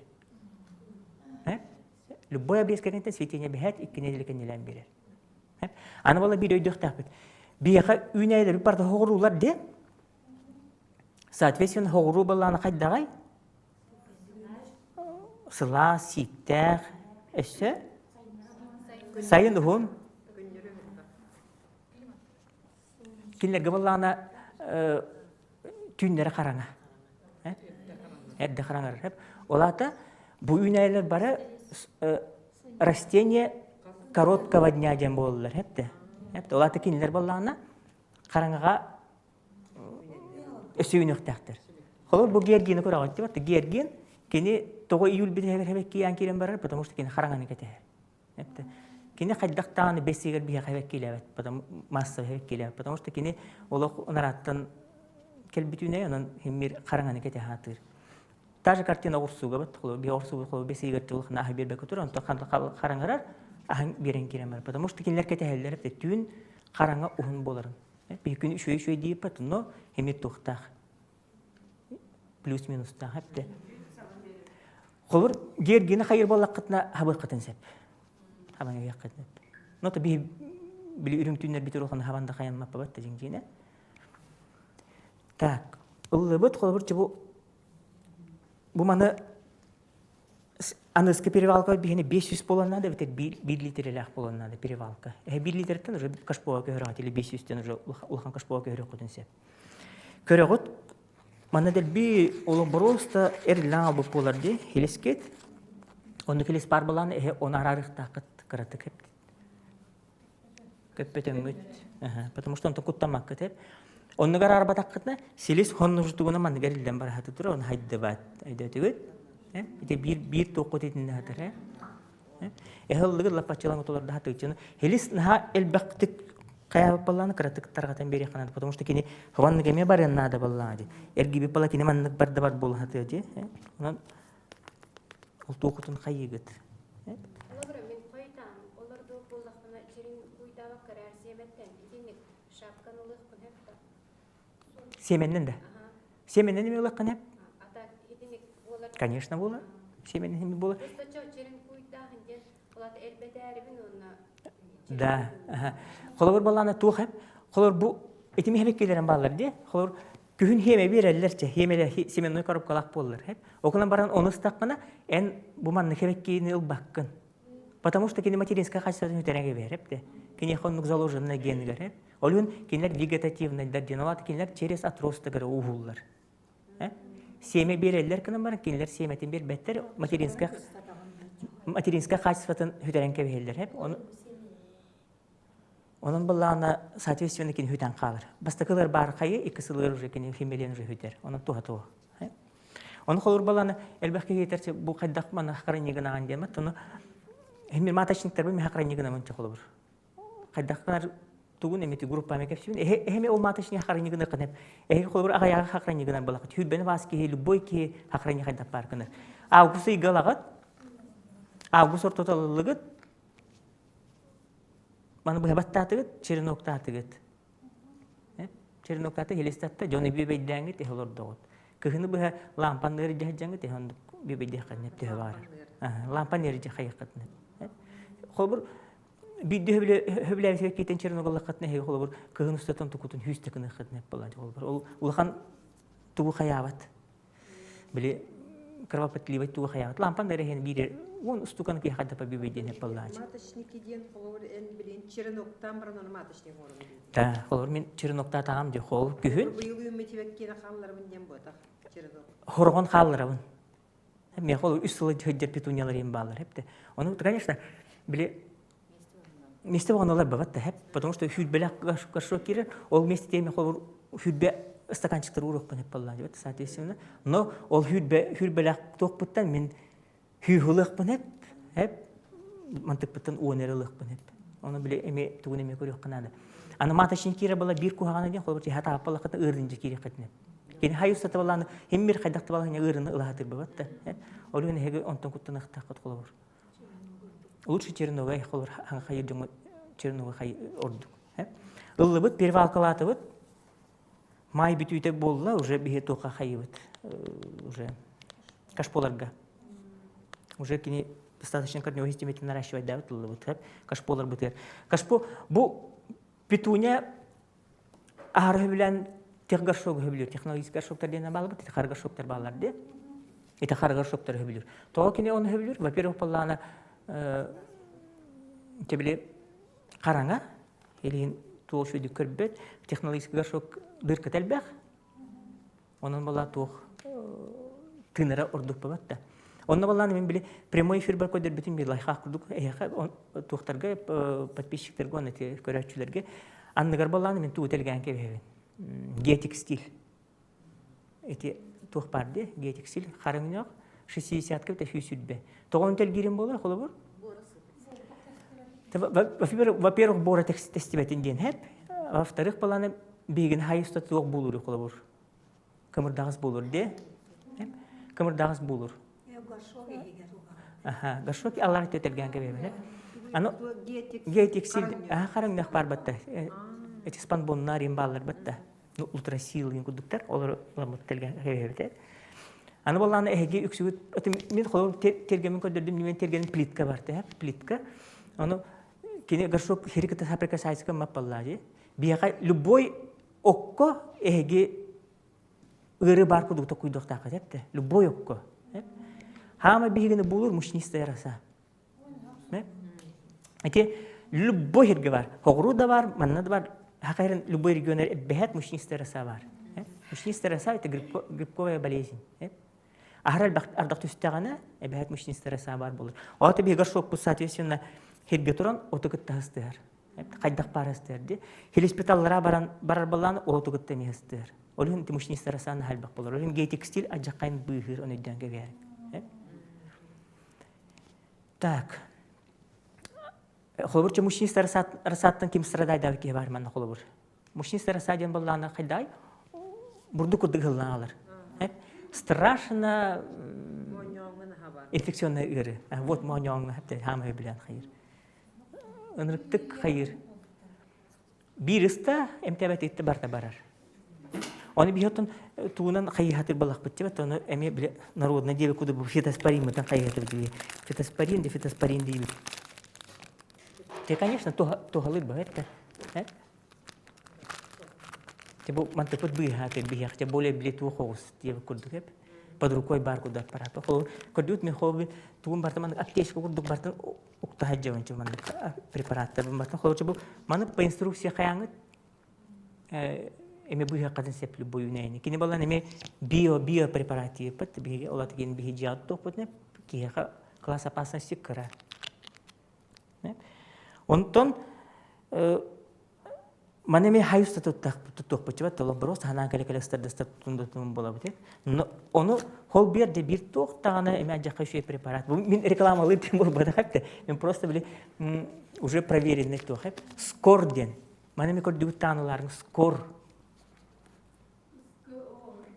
A: Любой обрезка кэнниттэн цветение бэһээт икки неделя кэннилээн биэрэр. Аны буола биир өйдүөхтээхпит. Биһиэхэ үүнээйилэр барыта хоҕуруулар диэн. Соответственно, хоҕуруу балаана хайдаҕай? Сылаас, сииктээх, өссө сайын уһун. Кинилэргэ баллаана түүннэри хараҥа. Эрдэ хараҥарар. Ол аата бу үүнээйилэр бары растение короткого дня диэн буолаллар эптэ. Эптэ. Ол аата кинилэр буоллаҕына хараҥаҕа өссө үүнүөхтээхтэр. Холобур бу Гергини көрөҕүт дии Гергин кини тоҕо июль бүтэһигэр хэбэккиээн киирэн барар, потому что кини хараҥаны кэтэһэр. Эптэ. Кини хайдах даҕаны бэс ыйыгар биһиэхэ хэбэккиилээбэт, потому массовый хэбэккиилээбэт, потому что кини олох ынарааттан кэлбит үүнэй, онон химмир хараҥаны кэтэһэ сатыыр. Та же картина оҕурсууга бат, биһи оҕурсуу холобур бэс ыйыгар улахан аһы биэрбэккэ турар, онтон хараҥарар аһын биэрэн киирэн барар, потому что кинилэр кэтэһэллэр эптэ түүн хараҥа уһун буоларын. Биһи күн үчүгэй үчүгэй диэппэт, но химир туохтаах плюс-минустаах эптэ. Холобур, гергини хайыр буоллаххытына хабыаххытын сөп. Хабан өйөххүтүн сөп. Но то биһи били үрүҥ түүннэр бүтүр улахан хабан да хайаммаппабат да дьиҥдьиинэ. Так, ыллыбыт холобур бу бу маны аныгыскы перевалка биһини 500 буолан наада эбэтэр 1 литрэлээх буолан наада перевалка. Эһэ 1 литртэн уже кашпоға көһөрөҕүт или 500-тэн уже улахан кашпоға көһөрөххүтүн сөп. Көрөҕүт, манна дэлби олох боруоста эриллэн албыт буолар дии, хилискит. Оннук хилис баар буолаан эһэ оны араарыахтааххыт кыратык көппөтөҥҥүт. Потому что онтон куттаммаккыт эп. Оннугар араарбатаххытына силис хоннужутугуна манныгар иллэн бараһаты тура, оны хайдыбат. Өйдөтүгүт? Ити биир биир туоххут итиннэ хатар, Эһэ ыллыгыр лаппаччылан отолордаха тыычыны. Хилис наһаа элбэхтик хайаабыт баллааны кыратык тарҕатан биэриэххэ наада, потому что кини хабаннык эмиэ барыан наада баллаана дии. Эргийбит бала кини маннык барда бар буола сатыа дии. Онон ол туохутун хайыыгыт.
C: Олобура мин хойутаан олордуу буоллахпына сирин куйдаабакка эрээр сиэмэттэн итинник шапканы ылыахпын сөп да?
A: Сиэмэннэн да? Сиэмэннэн эмиэ ылыаххын сөп?
C: А так итинник буолар?
A: Конечно буолар. Сиэмэннэн эмиэ буолар.
C: Просто чо черин куйдааһын диэн улаата элбэтээрибин уонна
A: Да. Холобур балаана туох эп? Холобур бу итими хэбэккилэрин бааллар дии. Холобур күһүн хиэмэ биэрэллэр чэ хиэмэлэр семенной коробкалаах буоллар хэп. Окунан баран ону ыстаххына эн бу маннык хэбэккиини ылбаккын. Потому что кини материнская качествотын үтэрэн кэбиһэр эп Киниэхэ оннук заложенный геныгар эп. Ол иһин кинилэр вегетативныйдар диэн, ол аата кинилэр через отростогары уһууллар. Семя биэрэллэр гынан баран кинилэр сиэмэтин биэрбэттэр, материнская материнская качествотын сүтэрэн кэбиһэллэр. Ону Онон былаана соответственно кини хүтэн хаалар. Бастакылар баар хайы, икки сылыгар уже кини химелен уже хүтэр. Онон туһа туһа. Ону холур баланы элбэх киһи этэр бу хайдах мана хранигынаҕын диэмэт. Ону химир маточниктар бу миха хранигынамын холобур. Хайдах гынар тугун эмити группами кэпсибин. Эһэ эһэми ол маточник хранигыны кынып. Эһи холобур аҕайаҕа хранигынан балакыт. Хүрбени бас киһи любой киһи храни хайдах бар гынар. Август ыйга лагат. Август ортото ылылыгыт. Маны быһа баттаатыгыт, череноктаатыгыт. Череноктааты хилистатта дьону бүөбэйдээҥҥит эһэ олордоҕут. Кыһыны быһа лампанныыр дьаһдьаҥҥыт эһэ оннук бүөбэйдиэххитинэ төһө баарар. Лампанныыр дьахайыаххытына. Холобур, биирдэ хөбүлээбит киитен череногаллаххытына эһиги холобур кыһын устатан тукутун хүүстэ кыныаххытына буолааччы холобур. Ол улахан тугу хайаабат. Били. кровопотливать туга хайаҕыт лампан да эрэһин биир уон устуканы киһи хайда побибей диэн эппаллаачы.
B: Маточники диэн холобур эн билин череноктаан баран ону маточник оҥорон диэн.
A: Да, холобур мин череноктаатаҕам дии хол күһүн.
B: Быйыл үүммүт киэнэ хаалларабын диэн буотах черенок.
A: Хорҕон хаалларабын. Миэхэ ол үс сыл сылдьар петуниялар им бааллар эпте. Ону, конечно, били месте оҕонулар бабат да хэп, потому что хүрбэлэх горшок кирер, ол месте теме холобур хүрбэ стаканчиктар уруохпун эп баллаа соответственно. Но ол хүрбэ хүрбэлэх туохпуттан мин хүүхылыахпын эп, эп мантыкпыттан уон эрэ ылыахпын эп. Ону били эми тугун эми көрүөххэ наада. Аны маточник киирэ была биир куһаҕана диэн холобур хата аппалаххытын ыырын киириэххитин Кини хай устата балааны химмир хайдах табалаһыня ыырыны ылаһатыр бабат да. Ол иһин эһиги онтон куттаныахтааххыт холобур. Лучше черновой холобур хайыр дьоҥҥо черновой хай ордук. Ыллыбыт, перевалкалаатыбыт. Май бүтүүтэ буолла, уже биһи туохха хайыбыт уже кашполарга. Уже кини достаточно корневой системетин наращивайдаабыт ыллыбыт. Кашполар бытыар. Кашпо бу петуния Аһары сөбүлээн техгоршогу сөбүлүүр. Технологический горшоктар диэн баалбыт, ити хара горшоктар бааллар диye. Ити хара горшоктары сөбүлүүр. Тоҕо кини оны сөбүлүүр? Во-первых, буоллаҕына, били хараҥа, илиин туох үчүгэйдик көрбөт, технологический горшок дырката элбэх. Онон буолла туох тыынара ордук бабат да. Онно баллааны мин били прямой эфирбар көрдөрбүтүм бир лайхаах курдук эһиэхэ туохтарга подписчиктарга уонна көрөөччүлэргэ анныгар баллааны мин тугу тэлгээн кэбиһэбин. Геотекстиль. Эти туох баар дии геотекстиль харыҥньох 60-ка битэ сүүс Тоҕон тэлгиирим буолар холобур? Во-первых, бора тестибэтин диэн хэп. Во-вторых, баланы биһигин хайыста туох буолур холобур. Кымырдаҕас буолур де. Кымырдаҕас буолур. Аха, горшок аллар тетелген кебебене. Аны геотекстиль аха хараңнах бар батта. Эти спанбоннар им баллар батта. Ну ультрасил ин кудуктар олор ламыт телген кебебете. Аны болланы эһиги үксүгүт мен холор тергемин көрдөрдүм мен тергенин плитка бар те плитка. Аны кини горшок хериката соприкасается маппаллаажи. Биһиэхэ любой окко эһиги ыары баар курдук токуйдуохтааххыт эптэ. Любой окко. Хаама биһигини булур мучнистая роса. Ити любой жерге бар. Хоҕуруу да бар, манна да бар. Хакайрын любой регионер бэһэт мучнистая роса бар. Мучнистая роса это грибковая болезнь. Аһар ардах түстэҕинэ эбэһэт мучнистая роса бар болur. Ота биһиги горшокпут соответственно хирге туран оту кытта хыстыһар. Хайдах баар ыстыар ди. Хилиспиталлара баран барар балаан оту кытта эмиэ ыстыар. Ол иһин мучнистая роса наһаа болар. Ол иһин гейтекстиль адьаккайын быыһыыр оны өйдөөн кэбиһэр. Так. Холобур, мучнистая росаттан ким страдайдаабы киһи бар манна холобур. Мучнистая роса диэн боллаана хайдай бурдук курдук ыһылланалар. Страшно инфекционная ыары. Вот мооньооҥҥа хаамай билэн хайыр. Ынырыктык хайыр. Биир ыста эмтээбэт итти барта барар. Оны биһотун туунан хайыхатыр балахпыт тибет, оны эми биле народный деле куда бу фитоспорин мытан хайыхатыр дии. Фитоспорин де фитоспорин дейбит. Те, конечно, тухалыр баһытта. Те бу мантыпыт быыһаатыр биһиэх, те более биле туох оҕус диэбит курдук эп. Под рукой бар курдук аппарат. Холу көрдүгүт мен холу тугун бартын маннык аптечка курдук бартын уктаһа дьабынчы маннык препараттар бартын холу бу маны по инструкция хайаңыт эми быыһаккатын сеп любой үнэйни. Кини балан эми био био препарат диэппит биһиги олат кини биһи дьиэҕэ туохпут киһиэхэ класс опасности кыра. Онтон маны эми хайуста туттуохпут чыбат толох ханаан кэлэ кэлэ ыстардастар тутун буолабыт. Ону хол биэр де биир туох даҕаны эми адьахха үчүгэй препарат. Бу мин рекламалыыр диэн буолбатах эбит. Мен просто били уже проверенный туох эп. Скор диэн. Маны эми көрдүгүт тааныларын скор.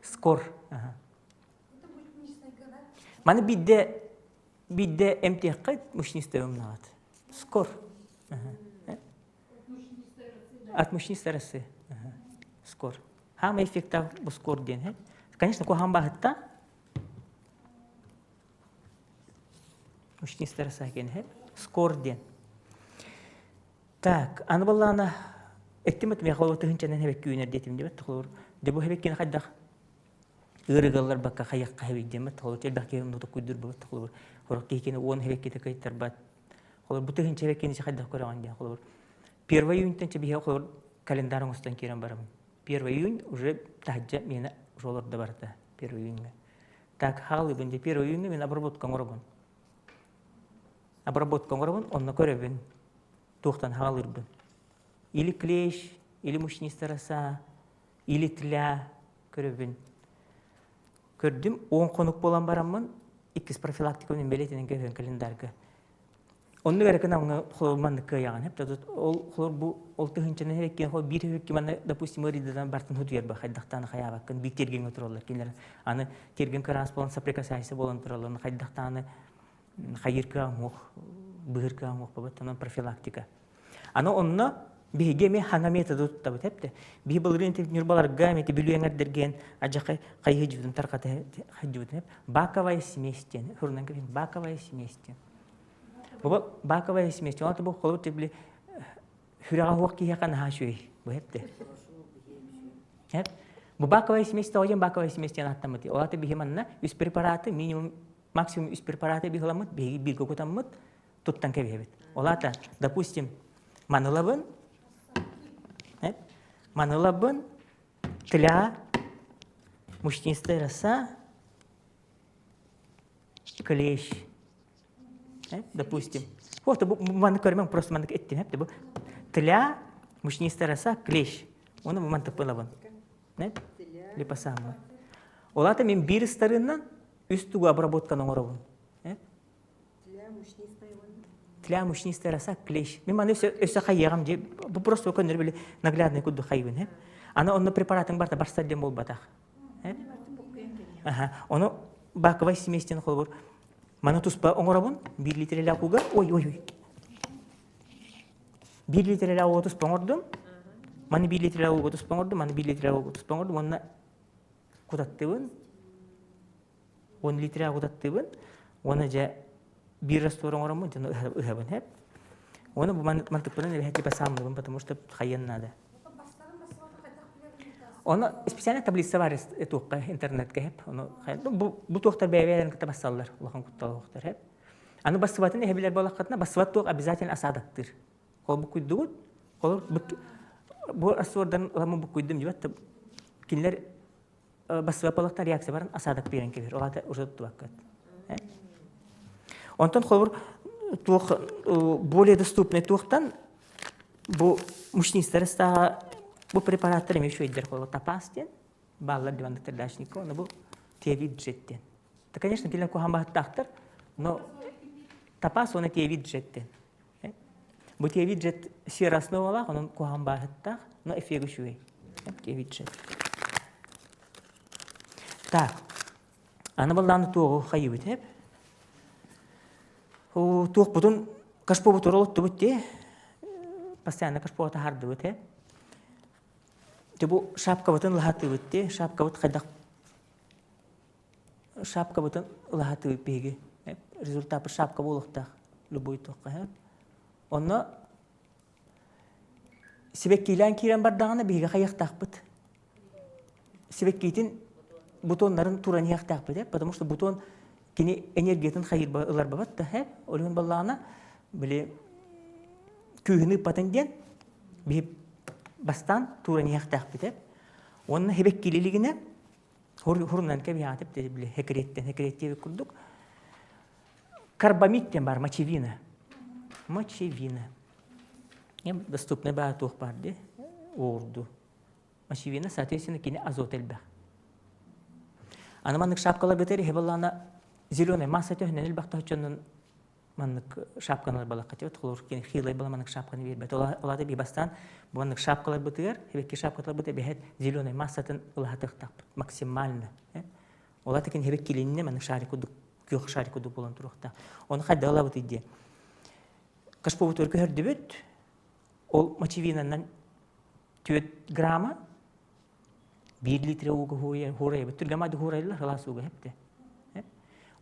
A: Скор. Маны бидде бидде эмтиэххэ мучнистая умнаҕат. Скор. От мучнистой росы. Скор. Хаама эффектав бу скор диэн. Конечно, куһаҕан баһытта. Мучнистая роса диэн. Скор диэн. Так, аны баллаана эттим этим холобур тыһынчанан хэбэкки үүнэр диэтим диэбэт холобур. Де бу хэбэккини хайдах? Ыарыгалларбакка хайахха хэбийдэммэт, холобур, элбэх киһи онно токуйдурбут, холобур, сорох киһи кини 10 хэбэккитэ кыайтарбат. Холобур, бу тыһыынча хэбэккини хайдах көрөҕүн диэн, холобур, первый июньтан чэбиһэ холобур календарь оҥостон киирэн барабын. Первый июнь уже таһырдьа миэнэ уже олордо барыта первый июньҥа. Так, хаалыыбын дии, первый июньҥа мин обработка оҥоробун. Обработка оҥоробун, онно көрөбүн, туохтан хаалыырбын. Или клещ, или мучнистая роса, или тля көрөбүн. Көрдүм, 10 хонук буолан бараммын, иккис профилактикабын бэлиэтинэн көһөн календарга. Оннук эрэ гына холобур маннык кыайаҕын эп ол холобур бу ол тыһыынчаны хэрэккин хол биир хэрэкки манна допустим ыарыйдадан бартын хутуйарба хайдахтааны хайаабаккын биир тиэргэҥҥэ тураллар кинилэр аны тиэргэн кыраас буолан соприкасайся буолан тураллар хайдахтааны хайыыр кыаҕым уох быһыр кыаҕым уох бабат онон профилактика Аны онно биһиги эмиэ хаҥа методы туттабыт эпте. Биһи былырыын Ньурбаларга эмиэ Бүлүү эҥэрдэргэн адьахай хайыы дьыбытын тарҕата хайдыбытын баковая смесь диэн хурунан кэбин баковая смесь диэн. Бу баковая смесь ол бу холобур били сүрэҕэ суох киһиэхэ наһаа үчүгэй бу эпте. Эп бу баковая смесь тоҕо диэн баковая смесь диэн ааттаммыт. Ол аты биһи манна үс препараты минимум максимум үс препараты биһыламмыт биһиги бииргэ кутаммыт туттан кэбиһэбит. Ол аата, допустим, манылабын, манылабын, тля, мучнистая роса, клещ. Допустим. Вот, бу маны көрмөң, просто маны эттим, бу тля, мучнистая роса, клещ. Оны бу мантык пылабын. Липосамы. Ол аата мен биир ыстарыынан үс тугу обработканы оҥоробун. Тля мучнистая роса клещ. Мен маны өссө өссө хайыаҕым дии. Бу просто көннөрү били наглядный курдук хайыбын һэ. Аны онно препаратың барта барсар диэн буолбатах. Аха. Ону баковай смесь диэн холобур маны туспа оҥоробун биир литрэлээх ууга ой ой ой биир литрэлээх ууга туспа оҥордум маны биир литрэлээх ууга туспа оҥордум маны биир литрэлээх ууга туспа оҥордум уонна кутаттыбын 10 литрэҕэ кутаттыыбын уонна дьэ биир раствор оҥороммун дьону ыһабын хэп уонна бу мантыкпынан эбэһэ типа саамныбын потому что хайыан наада Ону специальная таблица бар туохха интернетке хэп ону бу бу туохтар бэйэ-бэйэлэрин кытта бассаллар улахан кутталлаахтар хэп аны бассыбатын эһэ билэр буоллаххытына бассыбат туох обязательно осадоктыыр Ол буккуйдугут ол бу раствордан ыламмын буккуйдум дибэт кинилэр бассыбапалахтан реакция баран осадок биэрэн кэбиһэр. Ол аата уже туттубаккыт. Онтон холобур туох более доступный туохтан бу мучнистар ыстааҕа бу препараттар эмиэ үчүгэйдэр холобур тапас диэн бааллар диваннык пердачникка оны бу тиэвиджет диэн. Да, конечно, кинилэр куһаҕан баһыттаахтар, но тапас уонна тиэвиджет диэн. Бу тиэвиджет сера основалаах, онон куһаҕан бааһыттаах, но эффект үчүгэй. Тиэвиджет. Так, аны баллааны туоҕу хайыбыт эп. Туохпутун кашпобутур олоттубут те. Постоянно кашпо таһардыбыт э. Те бу шапкабытын лаһатыбыт те, шапкабыт хайдах шапкабытын ылаһатыбыт биһиги. Результат шапка буолуохтаах любой туохха. Онно сибэккиилээн киирэн бардаҕына биһиги хайыахтаахпыт. Сибэккиитин бутоннарын туран иһиэхтээхпит, потому что бутон кини энергиятын хайырба ыларбабат да, ол иһин баллаҕына били күүһүн ыыппатын диэн биһи бастаан туран иһиэхтээхпит. Уонна сибэккилилигинэ хурунан кэбиһэҕитип били хекреттен хекреттиэбит курдук карбамид диэн бар мочевина мочевина доступный баа туох баар дии уурду мочевина соответственно кини азот элбэх аны маннык шапкалар бытыр иһи баллаана зеленая масса төһүнэн элбэх тоһоччоннун маннык шапканы балакка тибет холор кини хилай бала маннык шапканы биэрбэт олата би бастаан бу маннык шапкаларбытыгар эбекки шапкаларбыт эбэһэт зеленый массатын ылаһатыахтаахпыт максимально олата кини хебек килинне маннык шарик курдук күөх шарик курдук буолан туруохтаах ону хайда ылабыт диэн кашпобутугар көһөрдүбүт ол мочевинанан 4 грамма 1 литр ууга хуурайбыт түргэмайды хуурайлар ылаас ууга хепте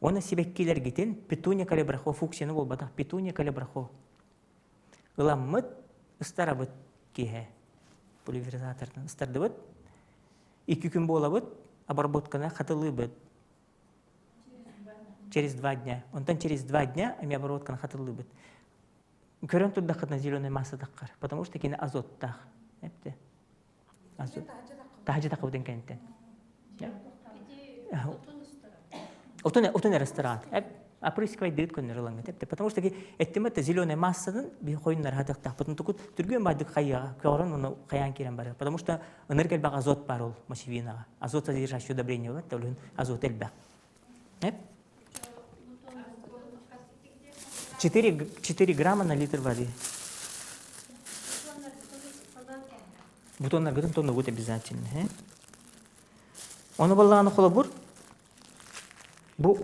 A: Уонна сибэккилэргитин петуния калибрахо фуксияны буолбатах петуния калибрахо ыламмыт ыстарабыт киэһэ пульверизаторынан ыстардыбыт икки күн буолабыт. обработканы хатылыыбыт. Через 2 дня. Онтон через 2 дня эми обработканы хатылыыбыт. Көрөн турдаххытына зеленый масса таххар, потому что кини азоттаах. Эпте. Азот. Таһдьа тахыбытын кэнниттэн. Отун отун ресторан. Опрыскивай көннөр ылаҥҥыт эпте. Потому что эттим это зеленая массадан би хойуннар хатыктаахпытын тукут түргүөн бардык хайыга көҕөрөн оны хайаан киирэн барар. Потому что ыныр келбэх азот бар ол мочевинаға. Азот содержащий удобрение бар, төлүн азот элбэх. 4, 4 грамма на литр воды. Бутоннаргытын тоннугут обязательно. Ону баллааны холобур бу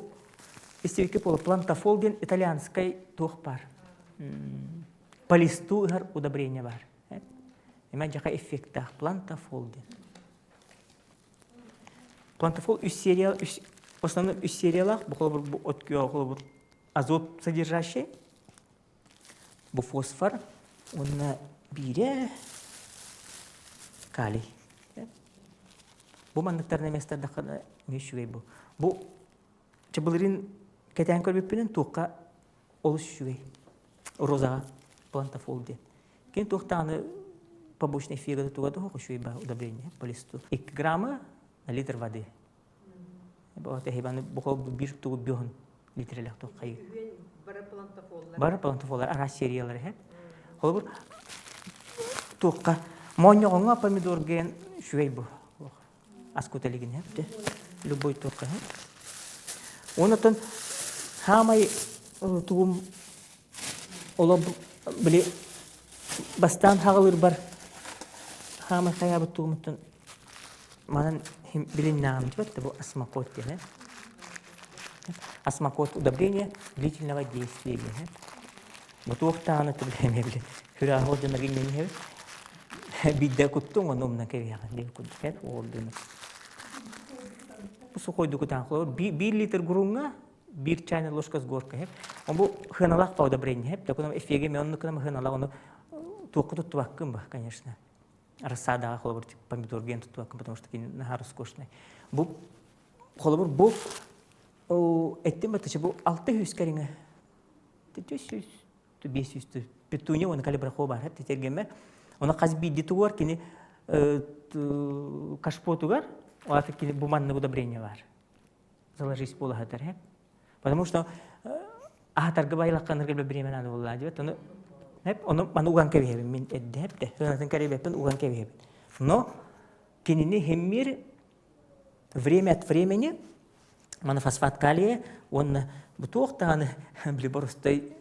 A: истибикки полу плантафол диэн итальянскай туох бар. По листу ыһар удобрение бар. Эме жака эффектаах плантафол диэн. Плантафол үс серия, үс, в основном үс сериялаах, бу холобур бу от холобур азот содержащий, бу фосфор, уонна биирэ калий. Бу манныктарына местардаххына үчүгэй бу. Бу чыбылырын кэтээн көрбүппүнэн туохха олус үчүгэй. Розаҕа плантафол диэн. Кини туохтааны побочный эффега туга да үчүгэй ба удобрение по листу. 2 грамма на литр воды. Бу бир тугу бьон литрелэх туох хайы.
B: Бары плантафоллар.
A: Бары плантафоллар араас сериялар иһэ. Холобур туохха моонньоҕоҥҥо помидор ген үчүгэй бу. Аскуталигин хэпте. Любой туохха Онотон хаамай тугум оло били бастаан хаҕылыырбар хаамай хайаабыт тугумуттан манан билиннэҕим дибэт бу осмокот диэн осмокот удобрение длительного действия диэн бу туохтааны түбэһэмэ били хүрээхол дьоннорго иҥнэн биирдэ куттуҥ ону умна кэбиһэҕин диэн курдук эр уолдуну сухойдуку таан биир литр груҥҥа биир чайная ложка с горкой он бу хыаналаах по удобрение хэп такой эффеге мен оннукунам хыаналаах ону туохка туттубаккын ба конечно рассадаға холобур помидор ген туттубаккын потому что наһаа роскошный бу холобур бу эттим баттачы бу 600 кэриҥэ 400 500 петуния уонна калибрахо бар хэп тетергеме оны хас биирди тугар кини кашпотугар оата кини бу маннык удобрение бар заложить буолаһатар хэп потому что аһатарга байлакканырга время надо буолла диэбит ону хэп ону маны уган кэбиһэбин мин эрдэ хэпте сыанатын кэрэбэппин уган кэбиһэбин но кинини хеммир время от времени монофосфат калия уонна бу туох даҕаны били боростой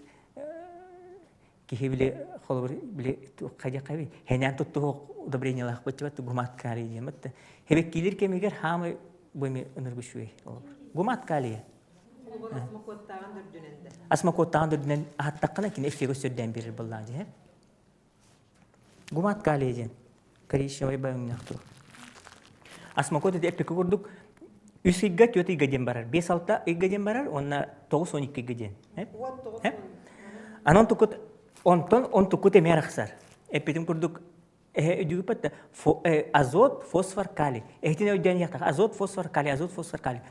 A: киһи били холобур били хайдах хэнээн туттуһуох удобрениялаах быччыбат гумат калий диэмэт хебеккилир кэмигэр хаамай бу эми ыныргы үчүгэй гумат калия Осмокуоттааҕын үрдүнэн аһаттаххына кини эффеги өссөрдөөн биэрэр буоллаҕа дии. Гумат калия диэн коричневый бөҥнөх туох. Осмокот ити эппикки курдук үс ыйга, түөрт ыйга диэн барар. 5-6 ыйга диэн барар уонна 9-12 ыйга диэн. Анан тукут онтон онтуккут эмиэ арахсар. Эппитим курдук өйдүүппэт азот, фосфор, калий. Эһитин өйдөөн иһиэхтэх. Азот, фосфор, калий, азот, фосфор, калий.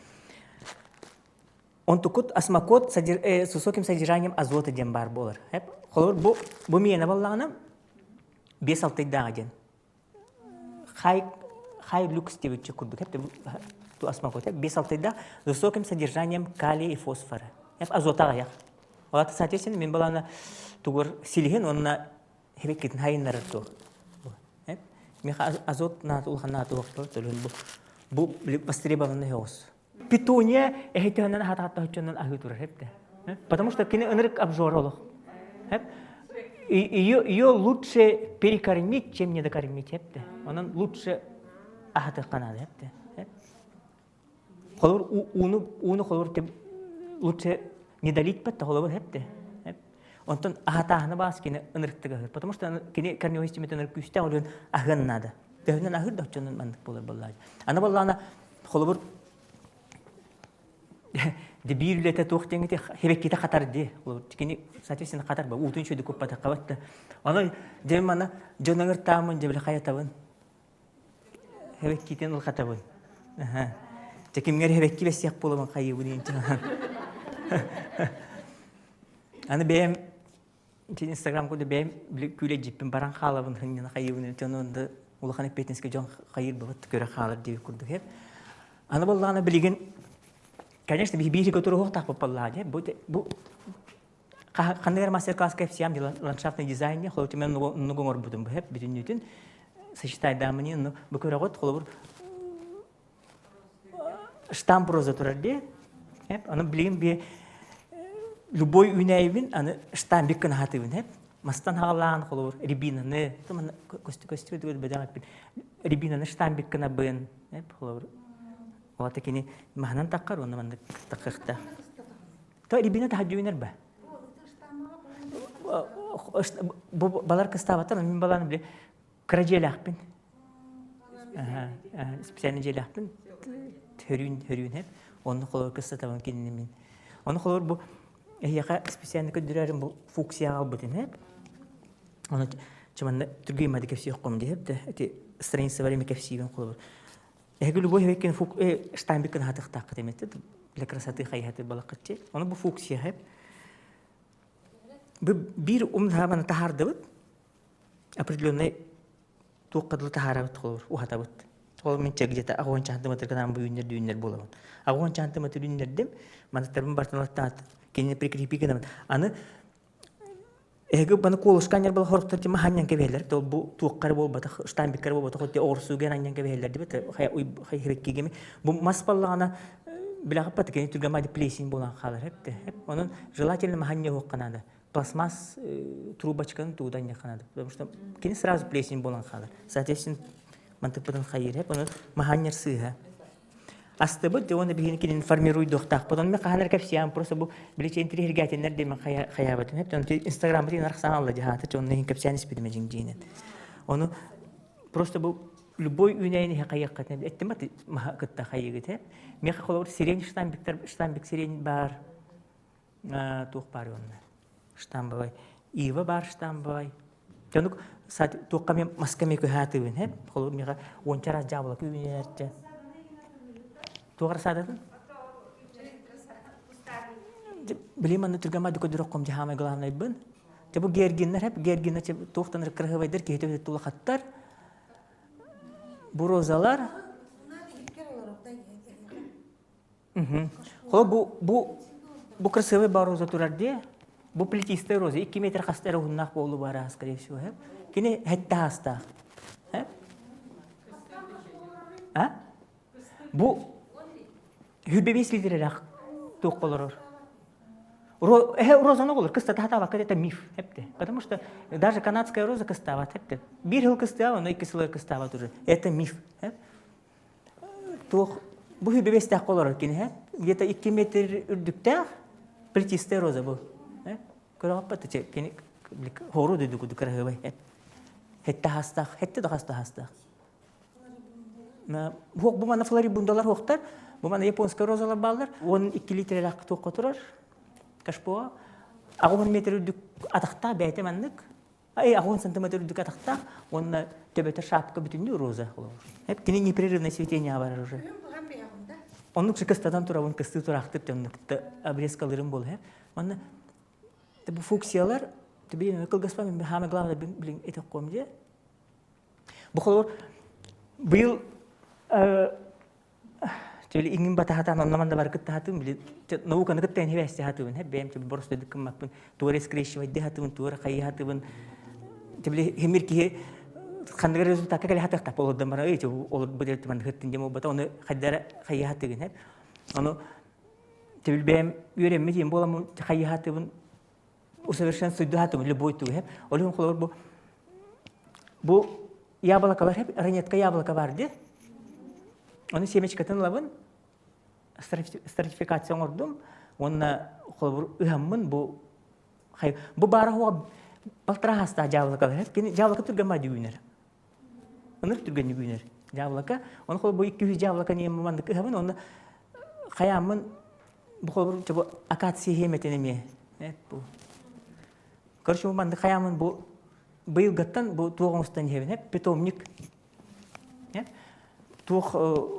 A: Онтукут осмокот с высоким содержанием азота диэн баар буолар. Холобур, бу бу миэнэ буоллаҕына 5-6 ыйдааҕа диэн. Хай хай люкс диэбитчэ курдук осмокот 5-6 ыйдаах с высоким содержанием калия и фосфора. Азота аҕыйах. Ол соответственно, мин балаана тугур силиһин уонна хебеккитин хайыннарар туох. Миха азот наат улахан наат уохтор төлөн бу бу востребованный оҕус. Петуния эһитиһэнэн аһатааттаһыччанан аһыы турар хепте. Потому что кини ынырык обжор олох. Ее, ее лучше перекормить, чем не докормить хепте. Онон лучше аһатыахха наада хепте. Холобур ууну ууну холобур лучше не долить патта холобур хепте. Онтон аһатааһына баас кини ынырыктык аһыыр. Потому что кини корневой систематын ынырык күүстээх өлүөн аһыан наада. Төһөнөн аһыыр да оччонон маннык буолар буоллаҕа. Аны буоллаҕына холобур де биир үлэтэ туох диэҥити хебекките хатар ди кини соответственно хатар ба уутун үчүгэй куппатахха батта ону дьэ мана дьон ыҥыртаамын дьэ били хайатабын хебеккитин ылхатабын. Дьэ кимҥэ эрэ эбэкки бэссиэх буоламын хайыыбын инчэ. Аны бэйэм Инстаграм курдук бэйэм күүлэйдьиппин баран хаалабын хынньана хайыыбын дьон да улахан эппиэтинэскэ дьон хайыыр бабат көрө хаалар диэбит курдук һэп. Аны буоллаҕына билигин конечно биһи биир көтөрүһуохтаахпыт буоллаҕа дии. Бу бу ханнык эрэ мастер-класска кэпсиэм дии ландшафтный дизайне холобур мен оннук оҥорбутум бу һэп бүтүннүүтүн сочетайдаамыни онну бу көрөҕүт холобур штамп роза турар дии. Эп, аны билигин би любой үүнээйибин аны штамбик гына хатыыбын эп. Мастан хаалаан холобур рябинаны, көстү көстү бөдөҥ эппин. Рябинаны штамбик гынабын, эп холобур. Ота кини маһынан таххар уонна маннык таххыахта. То рябина таһа дьүүнэр ба. Бу балар кыстаабаттар, мин баланы били Кыра дьиэлээхпин. Специальный дьиэлээхпин. Хөрүүн, хөрүүн хэп. Онно холобур кыстатабын кинини мин. Ону холобур бу эһиэхэ специально көрдөрөрүм бу фуксия аҕалбытын хэп. Ону чыманна түргеймады кэпсиэххом диэп да эти страницалар эми кэпсиибин холобур. Эһиги любой хэвеккен фук штамбиккын хатыхтааххыт эмэтте для красоты хайхаты балаккытчы. Ону бу фуксия хэп. Бу биир умнаабаны таһаардыбыт. Определенный туохха дылы таһаарабыт холобур уһатабыт. Ол мин где-то аҕуон сантиметр гынан бу үүннэр үүннэр буолабын. Аҕуон сантиметр үүннэрдим, манаттарбын бартан ылаттаат, кинини прикрепи гынабын. Аны эһиги баны куолуска анньар була хоруктар тима ханньан кэбиһэллэр. Ол бу туохха эрэ буолбатах, штамбикка эрэ буолбатах, ол оҕурсууга анньан кэбиһэллэр дибит. Хайа хайа Бу мас баллаҕына билэҕиппат кини түргэн мади плесень буолан хаалар эпте. Онон желательно маханньа уохха наада. Пластмасс трубочканы туудан надо, потому что кини сразу плесень буолан хаалар. Соответственно, мантыкпытын хайыыр, оны маханньар сыыһа. Астыбыт, де оны биһини кинини формируйдуохтаахпыт. Оны мен хаһан эрэ кэпсиэм, просто бу биличи интриһиргээтиннэр диэн хайаабытым. Инстаграммытын арахсан алла дьаһаата, онно иһин кэпсээн испитим эдьиҥдьиинэн. Ону просто бу любой үүнээйини иһэ хайыаххытын эттим маһа кытта хайыгыт э. Миэхэ холобур сирень штамбиктар штамбик сирень баар туох баар онно штамбовай ива баар штамбовай дьонук туохха мен маска мен көһаатыбын хеп холобур миэхэ уонча раз дьаабылака үүнээрчэ туох арасаадатын билим манна түргэн маадыка дөрөкком жаһаамай главнайбын те бу гергиннер хеп гергиннер туохтан кырыһыбайдар киһи төбөтө тулахаттар бу розалар Хо бу бу бу красивый бар роза турар дии. Бу плетистая роза 2 метр хаста эрэ уһуннаах буолу бара скорее всего. Кини хэтте хастаах. А? Бу хүбэбис литрелэх туох олорор. Розаны олор, кыста тахатаабакка это миф. Потому что даже канадская роза кыстаабат. Бир жыл кыстыа, но икки сыл кыстаабат уже. Это миф. Туох бу хүбэбэстээх олорор кини где-то 2 метр үрдүктээх плетистая роза бу. Көрөҕөппөт кини хору дойду курдук кыраһыабай. Хетте хастаах, хетте да хаста хастаах. Бу мана флорибундалар хуохтар, бу мана японская розалар бааллар. 12 литрелээх туохха турар. Кашпоа. 80 метр үрдүк атахтаах бэйэтэ маннык. 80 сантиметр үрдүк атахтаах уонна төбөтө шапка бүтүннүү роза холобур. Эп кини непрерывное цветение барар уже. Оннук кыстатан турабын кыстыы тураахтык дьоннукта обрезкалырым буол хэ. Манна бу фуксиялар түбейин кылгаспа мен самое главное билин этек ком же. Бу холобур быйыл Чөли иҥин батаһатаан онно-манна бары кыттаһатым, били науканы кытта эн хибээсти хатыбын, хэ бэйэм чөбү боростойдук гыммаппын, туора скрещивайдыы хатыбын, туора хайыы хатыбын. Чөбүли химир киһи ханнык результакка кэлэ хатыахтаах олордон баран, эй, ол бу диэн хыттын диэн буолбата, ону хайдара хайыы хатыгын, хэ. Ону чөбүл бэйэм үөрэммит диэн буоламмын хайыы хатыбын, усовершенствуйдуу хатыбын, любой тугу, хэ. Ол иһин холобур бу бу яблокалар хеп ранетка яблоко бар дии. Ону семечкатын ылабын, стратификация оҥордум уонна холобур ыһаммын бу бу баара хуа балтара хастаах дьаабылакалар кини дьаабылака түргэн мади үүнэр. Ынырык түргэнник үүнэр дьаабылака. Ону холобур бу 200 дьаабылака ниэм маннык ыһабын уонна хайааммын бу холобур бу акация хиэмэтин эмиэ бу Короче, маннык хайааммын бу быйылгаттан бу туох оҥостон иһэбин питомник. Туох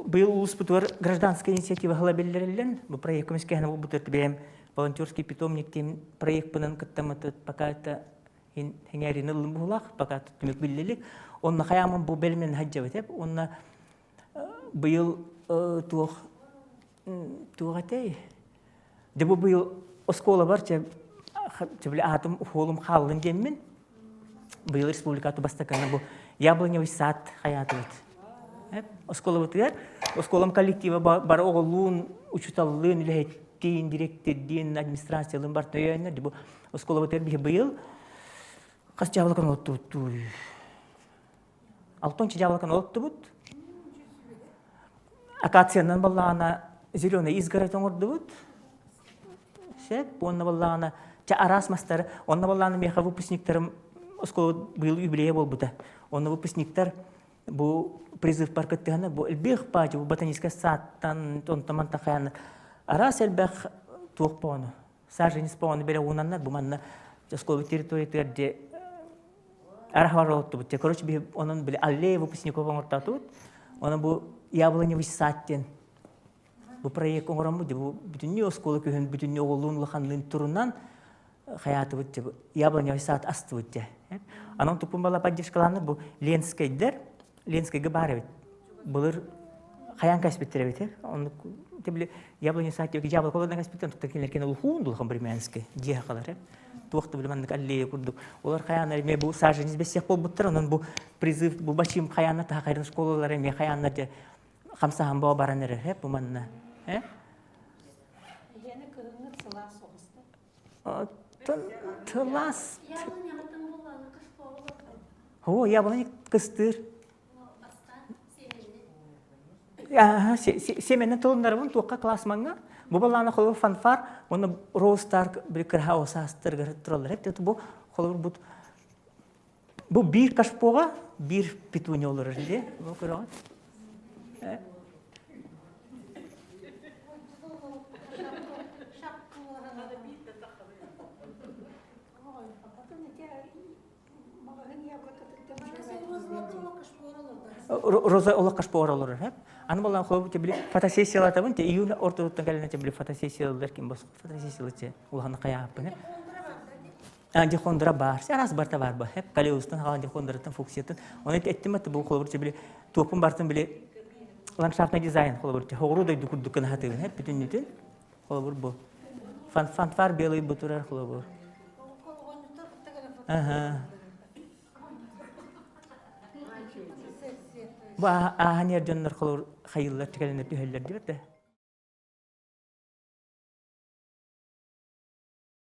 A: быйыл улууспутугар гражданская инициатива ыла биллэриллэн, бу проект көмүскэһинэ буолбут бэйэм волонтерский питомник диэн проекпынан кыттаммыт пока это хиҥээрини ыллым быһыылаах, пока түмүк биллэ илик. Онно хайаамын бу бэлэмнэн сылдьабыт эп. Онно быйыл туох туох этэй? Дьэ бу быйыл оскуолабар чэ били аатым уһуолум хааллын диэммин быйыл республикаты бастакыны бу яблоневый сад хайаатыбыт. Оскуолабытыгар оскуолам коллектива бары оҕолуун, учуталлыын, үлэһиттиин, директордиин, администрациялыын барыта өйөөннөр. Бу оскуолабытыгар биһи быйыл хас дьаабылаканы оттубуттууй? Алтонча дьаабылаканы оттубут. Акациянан баллаҕана зеленый изгородь оҥордубут. Сөп. Уонна баллаҕана чэ араас мастары. Онно баллаҕана миэхэ выпускниктарым оскуола быйыл юбилейа буолбута. Онно выпускниктар бу призывпар кыттыһана бу элбэх баадьы бу ботаническай сааттан онтон мантан хайаан араас элбэх туох боҕону саженец боҕону бэрэ уунаннар бу манна оскуола территориятыгар де арахвар олоттубут. Короче, биһи онон били аллея выпускников оҥортоотубут. Онон бу яблоневый сад диэн бу проект оҥороммут бу бүтүннүү оскуола күһүн бүтүннүү оҕолуун улаханныын турунан хаyaатыбыт дьэ яблоневый сад астыбыт дьэ. Анан туппун бала поддержкалааннар бу Ленскэйдэр Ленскэйгэ баар эбит. Былыр хайаан кэспиттэр эбит. Оннук били яблоня сад диэки дьаабылыка олорон кэспиттэр тута кинилэр кини улуһуун дулахан Бременскэй дьиэ халар туох да били маннык аллея курдук олор хайааннар эмиэ бу саженец бэссиэх буолбуттар онон бу призыв бу бачыым хайаанна таһа школалара эмиэ хайааннар дьэ хамсаһан боо баран эрэр э бу манна э
B: Эһиэнэ кыһыҥҥыт сылаас соҕуста.
A: Тылаас. О, яблоня кыстыыр. Семенен тылыннарыбын туохха классмаҥҥа. Бу балаана холобур фанфар, уонна Роустар били кыраһа осаастарыгар тураллар. Эп бу холобур бу бу биир кашпоҕа биир петуния олорор дии. Бу көрөҕүт. Роза олох кашпор олорор һэп. Аны балан холобу те били фотосессиялатабын те июнь ортотуттан кэлэн те били фотосессиялар ким бос фотосессиялар те улахан хайааппын һэп. Дихондра бар. Араас барта бар ба. Хеп Калеустан хаалан дихондраттан фуксиятын. Оны эттим атты бу холобур били туоппун бартын били ландшафтный дизайн холобур хоҕуруу дойду курдук гына хатыыбын хеп бүтүннүтүн холобур бу фанфар белый бу турар холобур. Ага. Бу ааһан ер дьоннор холобур хайыллар тикэлэнэр түһэллэр диэбэт да.